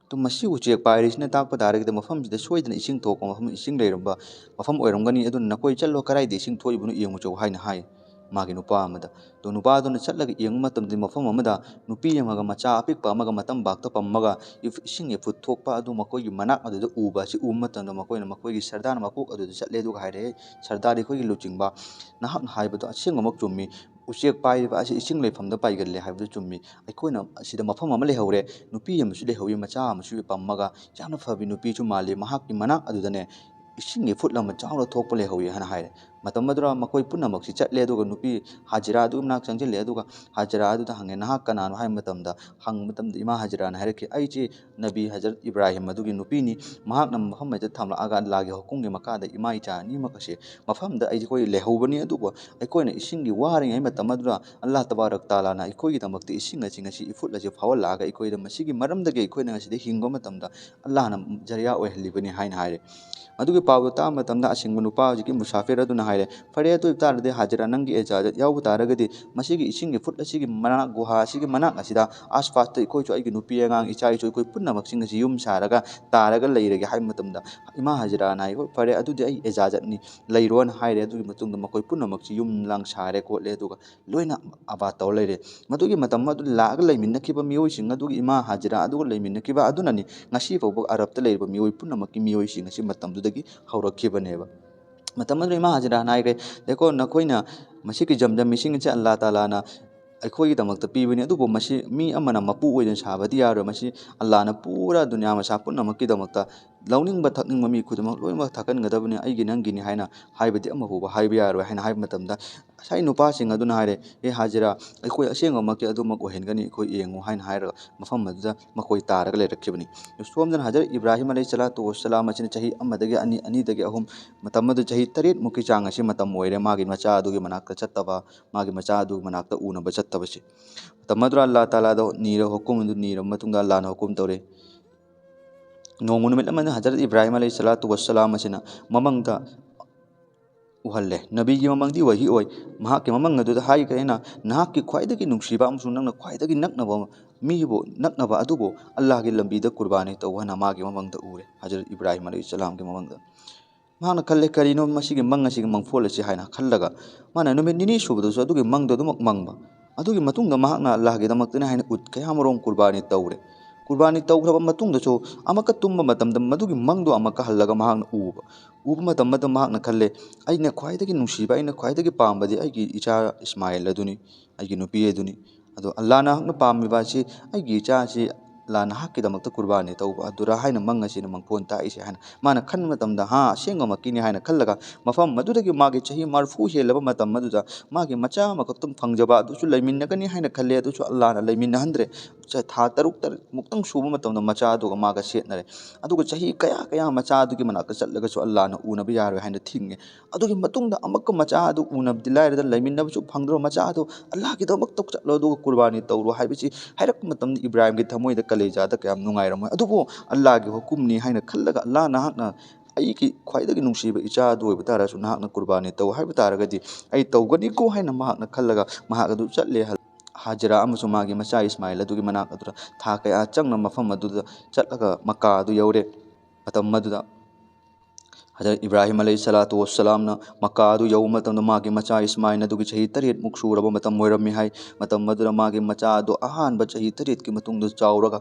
ꯑꯗꯨ ꯃꯁꯤ ꯎꯆꯦꯛ ꯄꯥꯏꯔꯤꯁꯤꯅ ꯇꯥꯛꯄ ꯇꯥꯔꯒꯗꯤ ꯃꯐꯝꯁꯤꯗ ꯁꯣꯏꯗꯅ ꯏꯁꯤꯡ ꯊꯣꯛꯄ ꯃꯐꯝ, ꯏꯁꯤꯡ ꯂꯩꯔꯝꯕ ꯃꯐꯝ ꯑꯣꯏꯔꯝꯒꯅꯤ, ꯑꯗꯨꯅ ꯅꯈꯣꯏ ꯆꯠꯂꯣ, ꯀꯗꯥꯏꯗ ꯏꯁꯤꯡ ꯊꯣꯛꯏꯕꯅꯣ ꯌꯦꯡꯉꯨ ꯆꯣ ꯍꯥꯏꯅ ꯍꯥꯏ ꯃꯥꯒꯤ ꯅꯨꯄꯥ ꯑꯃꯗ꯫ ꯑꯗꯣ ꯅꯨꯄꯥꯗꯨꯅ ꯆꯠꯂꯒ ꯌꯦꯡꯕ ꯃꯇꯝꯗ ꯃꯐꯝ ꯑꯃꯗ ꯅꯨꯄꯤ ꯑꯃꯒ ꯃꯆꯥ ꯑꯄꯤꯛꯄ ꯑꯃꯒ ꯃꯇꯝꯕꯥꯛꯇ ꯄꯝꯃꯒ ꯏꯐ-, ꯏꯁꯤꯡ ꯏꯐꯨꯠ ꯊꯣꯛꯄ ꯑꯗꯨ ꯃꯈꯣꯏꯒꯤ ꯃꯅꯥꯛ ꯑꯗꯨꯗ ꯎꯕ꯫ ꯑꯁꯤ ꯎꯕ ꯃꯇꯝꯗ ꯃꯈꯣꯏꯅ ꯃꯈꯣꯏꯒꯤ ꯁꯔꯗꯥꯔ ꯃꯀꯣꯛ ꯑꯗꯨꯗ ꯆꯠꯂꯦ, ꯑꯗꯨꯒ ꯍꯥꯏꯔꯛꯑꯦ, "ꯁꯔꯗꯥꯔ, ꯑꯩꯈꯣꯏꯒꯤ ꯂꯨꯆꯤꯡꯕ, ꯅꯍꯥꯛꯅ ꯍꯥꯏꯕꯗꯣ ꯑꯁꯦꯡꯕꯃꯛ ꯆꯨꯝꯃꯤ꯫ ꯎꯆꯦꯛ ꯄꯥꯏꯔꯤꯕ ꯑꯁꯤ ꯏꯁꯤꯡ ꯂꯩꯐꯝꯗ ꯄꯥꯏꯒꯜꯂꯦ ꯍꯥꯏꯕꯗꯨ ꯆꯨꯝꯃꯤ꯫ ꯑꯩꯈꯣꯏꯅ ꯑꯁꯤꯗ ꯃꯐꯝ ꯑꯃ ꯂꯩꯍꯧꯔꯦ, ꯅꯨꯄꯤ ꯑꯃꯁꯨ ꯂꯩꯍꯧꯔꯤ, ꯃꯆꯥ ꯑꯃꯁꯨ ꯄꯝꯃꯒ ꯌꯥꯝꯅ ꯐꯕꯤ ꯅꯨꯄꯤꯁꯨ ꯃꯥꯜꯂꯤ, ꯃꯍꯥꯛꯀꯤ ꯃꯅꯥꯛ ꯑꯗꯨꯗꯅꯦ ꯏꯁꯤꯡꯒꯤ ꯏꯐꯨꯠ ꯑꯃ ꯆꯥꯎꯅ ꯊꯣꯛꯄ ꯂꯩꯍꯧꯏ" ꯍꯥꯏꯅ ꯍꯥꯏꯔꯦ꯫ ꯃꯇꯝ ꯑꯗꯨꯗ ꯃꯈꯣꯏ ꯄꯨꯝꯅꯃꯛꯁꯤ ꯆꯠꯂꯦ, ꯑꯗꯨꯒ ꯅꯨꯄꯤ ꯍꯥꯖꯤꯔꯥ ꯑꯗꯨꯒꯤ ꯃꯅꯥꯛ ꯆꯪꯁꯤꯜꯂꯦ, ꯑꯗꯨꯒ ꯍꯥꯖꯤꯔꯥ ꯑꯗꯨꯗ ꯍꯪꯉꯦ, "ꯅꯍꯥꯛ ꯀꯅꯥꯅꯣ?" ꯍꯥꯏꯕ ꯃꯇꯝꯗ, ꯍꯪꯕ ꯃꯇꯝꯗ ꯏꯃꯥ ꯍꯥꯖꯤꯔꯥꯅ ꯍꯥꯏꯔꯛꯈꯤ, "ꯑꯩꯁꯤ ꯅꯕꯤ ꯍꯖꯔꯠ ꯏꯕ꯭ꯔꯥꯍꯤꯝ ꯑꯗꯨꯒꯤ ꯅꯨꯄꯤꯅꯤ꯫ ꯃꯍꯥꯛꯅ ꯃꯐꯝ ꯑꯁꯤꯗ ꯊꯝꯂꯛꯑꯒ ꯑꯜꯂꯥꯍꯒꯤ ꯍꯨꯀꯨꯝꯒꯤ ꯃꯈꯥꯗ ꯏꯃꯥ ꯏꯆꯥ ꯑꯅꯤꯃꯛ ꯑꯁꯤ ꯃꯐꯝꯗ ꯑꯩꯈꯣꯏ ꯂꯩꯍꯧꯕꯅꯤ, ꯑꯗꯨꯕꯨ ꯑꯩꯈꯣꯏꯅ ꯏꯁꯤꯡꯒꯤ ꯋꯥꯔꯤꯉꯩ ꯃꯇꯝ ꯑꯗꯨꯗ ꯑꯜꯂꯥꯍ ꯇꯕꯥꯔꯛ ꯇꯥꯂꯥꯅ ꯑꯩꯈꯣꯏꯒꯤꯗꯃꯛꯇ ꯏꯁꯤꯡ ꯑꯁꯤꯡ ꯑꯁꯤ ꯏꯐꯨꯠ ꯑꯁꯤ ꯐꯥꯎꯍꯜꯂꯛꯑꯒ ꯑꯩꯈꯣꯏꯗ ꯃꯁꯤꯒꯤ ꯃꯔꯝꯗꯒꯤ ꯑꯩꯈꯣꯏꯅ ꯉꯁꯤꯗꯤ ꯍꯤꯡꯕ ꯃꯇꯝꯗ ꯑꯜꯂꯥꯍꯅ ꯖꯔꯤꯌꯥ ꯑꯣꯏꯍꯜꯂꯤꯕꯅꯤ" ꯍꯥꯏꯅ ꯍꯥꯏꯔꯦ꯫ ꯑꯗꯨꯒꯤ ꯄꯥꯎꯗꯨ ꯇꯥꯕ ꯃꯇꯝꯗ ꯑꯁꯤꯡꯕ ꯅꯨꯄꯥ ꯍꯧꯖꯤꯛꯀꯤ ꯃꯨꯁꯥꯐꯤꯔ ꯑꯗꯨꯅ ꯍꯥꯏꯔꯦ, "ꯐꯔꯦ, ꯑꯗꯨ ꯑꯣꯏꯕ ꯇꯥꯔꯗꯤ ꯍꯥꯖꯤꯔꯥ, ꯅꯪꯒꯤ ꯏꯖꯥꯖꯠ ꯌꯥꯎꯕ ꯇꯥꯔꯒꯗꯤ ꯃꯁꯤꯒꯤ ꯏꯁꯤꯡꯒꯤ ꯐꯨꯠ ꯑꯁꯤꯒꯤ ꯃꯅꯥꯛ, ꯒꯨꯍꯥ ꯑꯁꯤꯒꯤ ꯃꯅꯥꯛ ꯑꯁꯤꯗ ꯑꯥꯁ ꯄꯥꯁꯇ ꯑꯩꯈꯣꯏꯁꯨ, ꯑꯩꯒꯤ ꯅꯨꯄꯤ ꯑꯉꯥꯡ, ꯏꯆꯥ ꯏꯁꯨ, ꯑꯩꯈꯣꯏ ꯄꯨꯝꯅꯃꯛꯁꯤꯡ ꯑꯁꯤ ꯌꯨꯝ ꯁꯥꯔꯒ ꯇꯥꯔꯒ ꯂꯩꯔꯒꯦ" ꯍꯥꯏꯕ ꯃꯇꯝꯗ ꯏꯃꯥ ꯍꯥꯖꯤꯔꯥꯅ ꯍꯥꯏ, "ꯍꯣꯏ, ꯐꯔꯦ, ꯑꯗꯨꯗꯤ ꯑꯩ ꯏꯖꯥꯖꯠꯅꯤ, ꯂꯩꯔꯣꯅ" ꯍꯥꯏꯔꯦ꯫ ꯑꯗꯨꯒꯤ ꯃꯇꯨꯡꯗ ꯃꯈꯣꯏ ꯄꯨꯝꯅꯃꯛꯁꯤ ꯌꯨꯝ ꯂꯥꯡ ꯁꯥꯔꯦ ꯈꯣꯠꯂꯦ, ꯑꯗꯨꯒ ꯂꯣꯏꯅ ꯑꯕꯥꯗ ꯇꯧꯔ ꯂꯩꯔꯦ꯫ ꯃꯗꯨꯒꯤ ꯃꯇꯝ ꯑꯗꯨ ꯂꯥꯛꯑꯒ ꯂꯩꯃꯤꯟꯅꯈꯤꯕ ꯃꯤꯑꯣꯏꯁꯤꯡ ꯑꯗꯨꯒꯤ ꯏꯃꯥ ꯍꯥꯖꯤꯔꯥ ꯑꯗꯨꯒ ꯂꯩꯃꯤꯟꯅꯈꯤꯕ ꯑꯗꯨꯅꯅꯤ ꯉꯁꯤ ꯐꯥꯎꯕ ꯑꯔꯕꯇ ꯂꯩꯔꯤꯕ ꯃꯤꯑꯣꯏ ꯄꯨꯝꯅꯃꯛꯀꯤ ꯃꯤꯑꯣꯏꯁꯤꯡ ꯑꯁꯤ ꯃꯇꯝꯗꯨꯗꯒꯤ ꯍꯧꯔꯛꯈꯤꯕꯅꯦꯕ꯫ ꯃꯇꯝ ꯑꯗꯨꯗ ꯏꯃꯥ ꯍꯥꯖꯤꯔꯥꯅ ꯍꯥꯏꯈ꯭ꯔꯦ, "ꯗꯦꯀꯣ, ꯅꯈꯣꯏꯅ ꯃꯁꯤꯒꯤ ꯖꯝꯖꯝ ꯏꯁꯤꯡ ꯑꯁꯤ ꯑꯜꯂꯥ ꯇꯥꯂꯥꯅ ꯑꯩꯈꯣꯏꯒꯤꯗꯃꯛꯇ ꯄꯤꯕꯅꯤ, ꯑꯗꯨꯕꯨ ꯃꯁꯤ ꯃꯤ ꯑꯃꯅ ꯃꯄꯨ ꯑꯣꯏꯗꯨꯅ ꯁꯥꯕꯗꯤ ꯌꯥꯔꯣꯏ, ꯃꯁꯤ ꯑꯜꯂꯥꯅ ꯄꯨꯔꯥ ꯗꯨꯅꯤꯌꯥ ꯃꯁꯥ ꯄꯨꯝꯅꯃꯛꯀꯤꯗꯃꯛꯇ ꯂꯧꯅꯤꯡꯕ ꯊꯛꯅꯤꯡꯕ ꯃꯤ ꯈꯨꯗꯤꯡꯃꯛ ꯂꯣꯏꯅꯃꯛ ꯊꯥꯛꯍꯟꯒꯗꯕꯅꯤ, ꯑꯩꯒꯤ ꯅꯪꯒꯤꯅꯤ" ꯍꯥꯏꯅ ꯍꯥꯏꯕꯗꯤ ꯑꯃ ꯐꯥꯎꯕ ꯍꯥꯏꯕ ꯌꯥꯔꯣꯏ ꯍꯥꯏꯅ ꯍꯥꯏꯕ ꯃꯇꯝꯗ, ꯉꯁꯥꯏ ꯅꯨꯄꯥꯁꯤꯡ ꯑꯗꯨꯅ ꯍꯥꯏꯔꯦ, "ꯑꯦ ꯍꯥꯖꯤꯔꯥ, ꯑꯩꯈꯣꯏ ꯑꯁꯦꯡꯕꯃꯛꯀꯤ ꯑꯗꯨꯃꯛ ꯑꯣꯏꯍꯟꯒꯅꯤ, ꯑꯩꯈꯣꯏ ꯌꯦꯡꯉꯨ" ꯍꯥꯏꯅ ꯍꯥꯏꯔꯒ ꯃꯐꯝ ꯑꯗꯨꯗ ꯃꯈꯣꯏ ꯇꯥꯔꯒ ꯂꯩꯔꯛꯈꯤꯕꯅꯤ꯫ ꯁꯣꯝꯗꯅ ꯍꯖꯔꯠ ꯏꯕ꯭ꯔꯥꯍꯤꯝ ꯑꯂꯩꯍꯤ ꯁꯂꯥꯇꯨ ꯋꯁꯁꯂꯥꯝ ꯑꯁꯤꯅ ꯆꯍꯤ ꯑꯃꯗꯒꯤ ꯑꯅꯤ, ꯑꯅꯤꯗꯒꯤ ꯑꯍꯨꯝ, ꯃꯇꯝ ꯑꯗꯨ ꯆꯍꯤ ꯇꯔꯦꯠꯃꯨꯛꯀꯤ ꯆꯥꯡ ꯑꯁꯤ ꯃꯇꯝ ꯑꯣꯏꯔꯦ ꯃꯥꯒꯤ ꯃꯆꯥ ꯑꯗꯨꯒꯤ ꯃꯅꯥꯛꯇ ꯆꯠꯇꯕ, ꯃꯥꯒꯤ ꯃꯆꯥ ꯑꯗꯨꯒꯤ ꯃꯅꯥꯛꯇ ꯎꯅꯕ ꯆꯠꯇꯕꯁꯤ꯫ ꯃꯇꯝ ꯑꯗꯨꯗ ꯑꯜꯂꯥꯍ ꯇꯥꯂꯥꯗ ꯅꯤꯔ, ꯍꯨꯀꯨꯝ ꯑꯗꯨ ꯅꯤꯔꯕ ꯃꯇꯨꯡꯗ ꯑꯜꯂꯥꯍꯅ ꯍꯨꯀꯨꯝ ꯇꯧꯔꯦ꯫ ꯅꯣꯡꯃ ꯅꯨꯃꯤꯠ ꯑꯃꯗ ꯍꯖꯔꯠ ꯏꯕ꯭ꯔꯥꯍꯤꯝ ꯑꯂꯩꯍꯤ ꯁꯂꯥꯇꯨ ꯋꯁꯁꯂꯥꯝ ꯑꯁꯤꯅ ꯃꯃꯪꯗ ꯎꯍꯜꯂꯦ꯫ ꯅꯕꯤꯒꯤ ꯃꯃꯪꯗꯤ ꯋꯥꯍꯤ ꯑꯣꯏ꯫ ꯃꯍꯥꯛꯀꯤ ꯃꯃꯪ ꯑꯗꯨꯗ ꯍꯥꯏꯈ꯭ꯔꯦ, "ꯑꯩꯅ ꯅꯍꯥꯛꯀꯤ ꯈ꯭ꯋꯥꯏꯗꯒꯤ ꯅꯨꯡꯁꯤꯕ ꯑꯃꯁꯨꯡ ꯅꯪꯅ ꯈ꯭ꯋꯥꯏꯗꯒꯤ ꯅꯛꯅꯕ ꯃꯤꯕꯨ ꯅꯛꯅꯕ ꯑꯗꯨꯕꯨ ꯑꯜꯂꯥꯍꯒꯤ ꯂꯝꯕꯤꯗ ꯀꯨꯔꯕꯥꯅꯤ ꯇꯧ ꯍꯥꯏꯅ ꯃꯥꯒꯤ ꯃꯃꯪꯗ ꯎꯔꯦ, ꯍꯖꯔꯠ ꯏꯕ꯭ꯔꯥꯍꯤꯝ ꯑꯂꯩꯍꯤꯁꯁꯂꯥꯝꯒꯤ ꯃꯃꯪꯗ꯫ ꯃꯍꯥꯛꯅ ꯈꯜꯂꯦ, "ꯀꯔꯤꯅꯣ ꯃꯁꯤꯒꯤ ꯃꯪ ꯑꯁꯤꯒꯤ ꯃꯪꯐꯣꯜ ꯑꯁꯤ?" ꯍꯥꯏꯅ ꯈꯜꯂꯒ ꯃꯥꯅ ꯅꯨꯃꯤꯠ ꯅꯤꯅꯤ ꯁꯨꯕꯗꯁꯨ ꯑꯗꯨꯒꯤ ꯃꯪꯗꯣ ꯑꯗꯨꯃꯛ ꯃꯪꯕ꯫ ꯑꯗꯨꯒꯤ ꯃꯇꯨꯡꯗ ꯃꯍꯥꯛꯅ ꯑꯜꯂꯥꯍꯒꯤꯗꯃꯛꯇꯅꯤ ꯍꯥꯏꯅ ꯎꯠ ꯀꯌꯥꯃꯔꯨꯝ ꯀꯨꯔꯕꯥꯅꯤ ꯇꯧꯔꯦ꯫ ꯀꯨꯔꯕꯥꯅꯤ ꯇꯧꯈ꯭ꯔꯕ ꯃꯇꯨꯡꯗꯁꯨ ꯑꯃꯨꯛꯀ ꯇꯨꯝꯕ ꯃꯇꯝꯗ ꯃꯗꯨꯒꯤ ꯃꯪꯗꯣ ꯑꯃꯨꯛꯀ ꯍꯜꯂꯒ ꯃꯍꯥꯛꯅ ꯎꯕ꯫ ꯎꯕ ꯃꯇꯝ ꯑꯃꯗ ꯃꯍꯥꯛꯅ ꯈꯜꯂꯦ, "ꯑꯩꯅ ꯈ꯭ꯋꯥꯏꯗꯒꯤ ꯅꯨꯡꯁꯤꯕ, ꯑꯩꯅ ꯈ꯭ꯋꯥꯏꯗꯒꯤ ꯄꯥꯝꯕꯗꯤ ꯑꯩꯒꯤ ꯏꯆꯥ ꯏꯁꯃꯥꯏꯜ ꯑꯗꯨꯅꯤ, ꯑꯩꯒꯤ ꯅꯨꯄꯤ ꯑꯗꯨꯅꯤ꯫ ꯑꯗꯣ ꯑꯜꯂꯥꯍꯅ ꯍꯛꯅ ꯄꯥꯝꯃꯤꯕ ꯑꯁꯤ ꯑꯩꯒꯤ ꯏꯆꯥꯁꯤ ꯑꯜꯂꯥꯍ ꯅꯍꯥꯛꯀꯤꯗꯃꯛꯇ ꯀꯨꯔꯕꯥꯅꯤ ꯇꯧꯕ ꯑꯗꯨꯔꯥ ꯍꯥꯏꯅ ꯃꯪ ꯑꯁꯤꯅ ꯃꯪꯐꯣꯟ ꯇꯥꯛꯏꯁꯦ" ꯍꯥꯏꯅ ꯃꯥꯅ ꯈꯟꯕ ꯃꯇꯝꯗ, "ꯍꯥ, ꯑꯁꯦꯡꯕꯃꯛꯀꯤꯅꯤ" ꯍꯥꯏꯅ ꯈꯜꯂꯒ ꯃꯐꯝ ꯑꯗꯨꯗꯒꯤ ꯃꯥꯒꯤ ꯆꯍꯤ ꯃꯔꯤꯐꯨ ꯍꯦꯜꯂꯕ ꯃꯇꯝ ꯑꯗꯨꯗ ꯃꯥꯒꯤ ꯃꯆꯥ ꯑꯃꯈꯛꯇꯪ ꯐꯪꯖꯕ ꯑꯗꯨꯁꯨ ꯂꯩꯃꯤꯟꯅꯒꯅꯤ ꯍꯥꯏꯅ ꯈꯜꯂꯦ꯫ ꯑꯗꯨꯁꯨ ꯑꯜꯂꯥꯍꯅ ꯂꯩꯃꯤꯟꯅꯍꯟꯗ꯭ꯔꯦ꯫ ꯆ-, ꯊꯥ ꯇꯔꯨꯛ ꯇꯔꯦꯠꯃꯨꯛꯇꯪ ꯁꯨꯕ ꯃꯇꯝꯗ ꯃꯆꯥ ꯑꯗꯨꯒ ꯃꯥꯒ ꯁꯦꯠꯅꯔꯦ꯫ ꯑꯗꯨꯒ ꯆꯍꯤ ꯀꯌꯥ ꯀꯌꯥ ꯃꯆꯥ ꯑꯗꯨꯒꯤ ꯃꯅꯥꯛꯇ ꯆꯠꯂꯒꯁꯨ ꯑꯜꯂꯥꯍꯅ ꯎꯅꯕ ꯌꯥꯔꯣꯏ ꯍꯥꯏꯅ ꯊꯤꯡꯉꯦ꯫ ꯑꯗꯨꯒꯤ ꯃꯇꯨꯡꯗ ꯑꯃꯨꯛꯀ ꯃꯆꯥ ꯑꯗꯨ ꯎꯅꯕꯗꯤ ꯂꯥꯏꯔꯗ ꯂꯩꯃꯤꯟꯅꯕꯁꯨ ꯐꯪꯗ꯭ꯔꯕ ꯃꯆꯥ ꯑꯗꯨ ꯑꯜꯂꯥꯍꯒꯤꯗꯃꯛꯇ ꯆꯠꯂꯣ ꯑꯗꯨꯒ ꯀꯨꯔꯕꯥꯅꯤ ꯇꯧꯔꯣ ꯍꯥꯏꯕꯁꯤ ꯍꯥꯏꯔꯛꯄ ꯃꯇꯝꯗ ꯏꯕ꯭ꯔꯥꯍꯤꯝꯒꯤ ꯊꯃꯣꯏꯗ, ꯀꯂꯦꯖꯥꯗ ꯀꯌꯥꯝ ꯅꯨꯡꯉꯥꯏꯔꯝꯃꯣꯏ꯫ ꯑꯗꯨꯕꯨ ꯑꯜꯂꯥꯍꯒꯤ ꯍꯨꯀꯨꯝꯅꯤ ꯍꯥꯏꯅ ꯈꯜꯂꯒ, "ꯑꯜꯂꯥꯍ ꯅꯍꯥꯛꯅ ꯑꯩꯒꯤ ꯈ꯭ꯋꯥꯏꯗꯒꯤ ꯅꯨꯡꯁꯤꯕ ꯏꯆꯥ ꯑꯗꯨ ꯑꯣꯏꯕ ꯇꯥꯔꯁꯨ ꯅꯍꯥꯛꯅ ꯀꯨꯔꯕꯥꯅꯤ ꯇꯧ ꯍꯥꯏꯕ ꯇꯥꯔꯒꯗꯤ ꯑꯩ ꯇꯧꯒꯅꯤꯀꯣ" ꯍꯥꯏꯅ ꯃꯍꯥꯛꯅ ꯈꯜꯂꯒ ꯃꯍꯥꯛ ꯑꯗꯨ ꯆꯠꯂꯦ꯫ ꯍꯥꯖꯤꯔꯥ ꯑꯃꯁꯨꯡ ꯃꯥꯒꯤ ꯃꯆꯥ ꯏꯁꯃꯥꯏꯜ ꯑꯗꯨꯒꯤ ꯃꯅꯥꯛ ꯑꯗꯨꯗ ꯊꯥ ꯀꯌꯥ ꯆꯪꯅ ꯃꯐꯝ ꯑꯗꯨꯗ ꯆꯠꯂꯒ ꯃꯀꯥ ꯑꯗꯨ ꯌꯧꯔꯦ꯫ ꯃꯇꯝ ꯑꯗꯨꯗ ꯍꯖꯔꯠ ꯏꯕ꯭ꯔꯥꯍꯤꯝ ꯑꯂꯩꯍꯤ ꯁꯂꯥꯇꯨ ꯋꯁꯁꯂꯥꯝꯅ ꯃꯀꯥ ꯑꯗꯨ ꯌꯧꯕ ꯃꯇꯝꯗ ꯃꯥꯒꯤ ꯃꯆꯥ ꯏꯁꯃꯥꯏꯜ ꯑꯗꯨꯒꯤ ꯆꯍꯤ ꯇꯔꯦꯠꯃꯨꯛ ꯁꯨꯔꯕ ꯃꯇꯝ ꯑꯣꯏꯔꯝꯃꯤ ꯍꯥꯏ꯫ ꯃꯇꯝ ꯑꯗꯨꯗ ꯃꯥꯒꯤ ꯃꯆꯥ ꯑꯗꯨ ꯑꯍꯥꯟꯕ ꯆꯍꯤ ꯇꯔꯦꯠꯀꯤ ꯃꯇꯨꯡꯗ ꯆꯥꯎꯔꯒ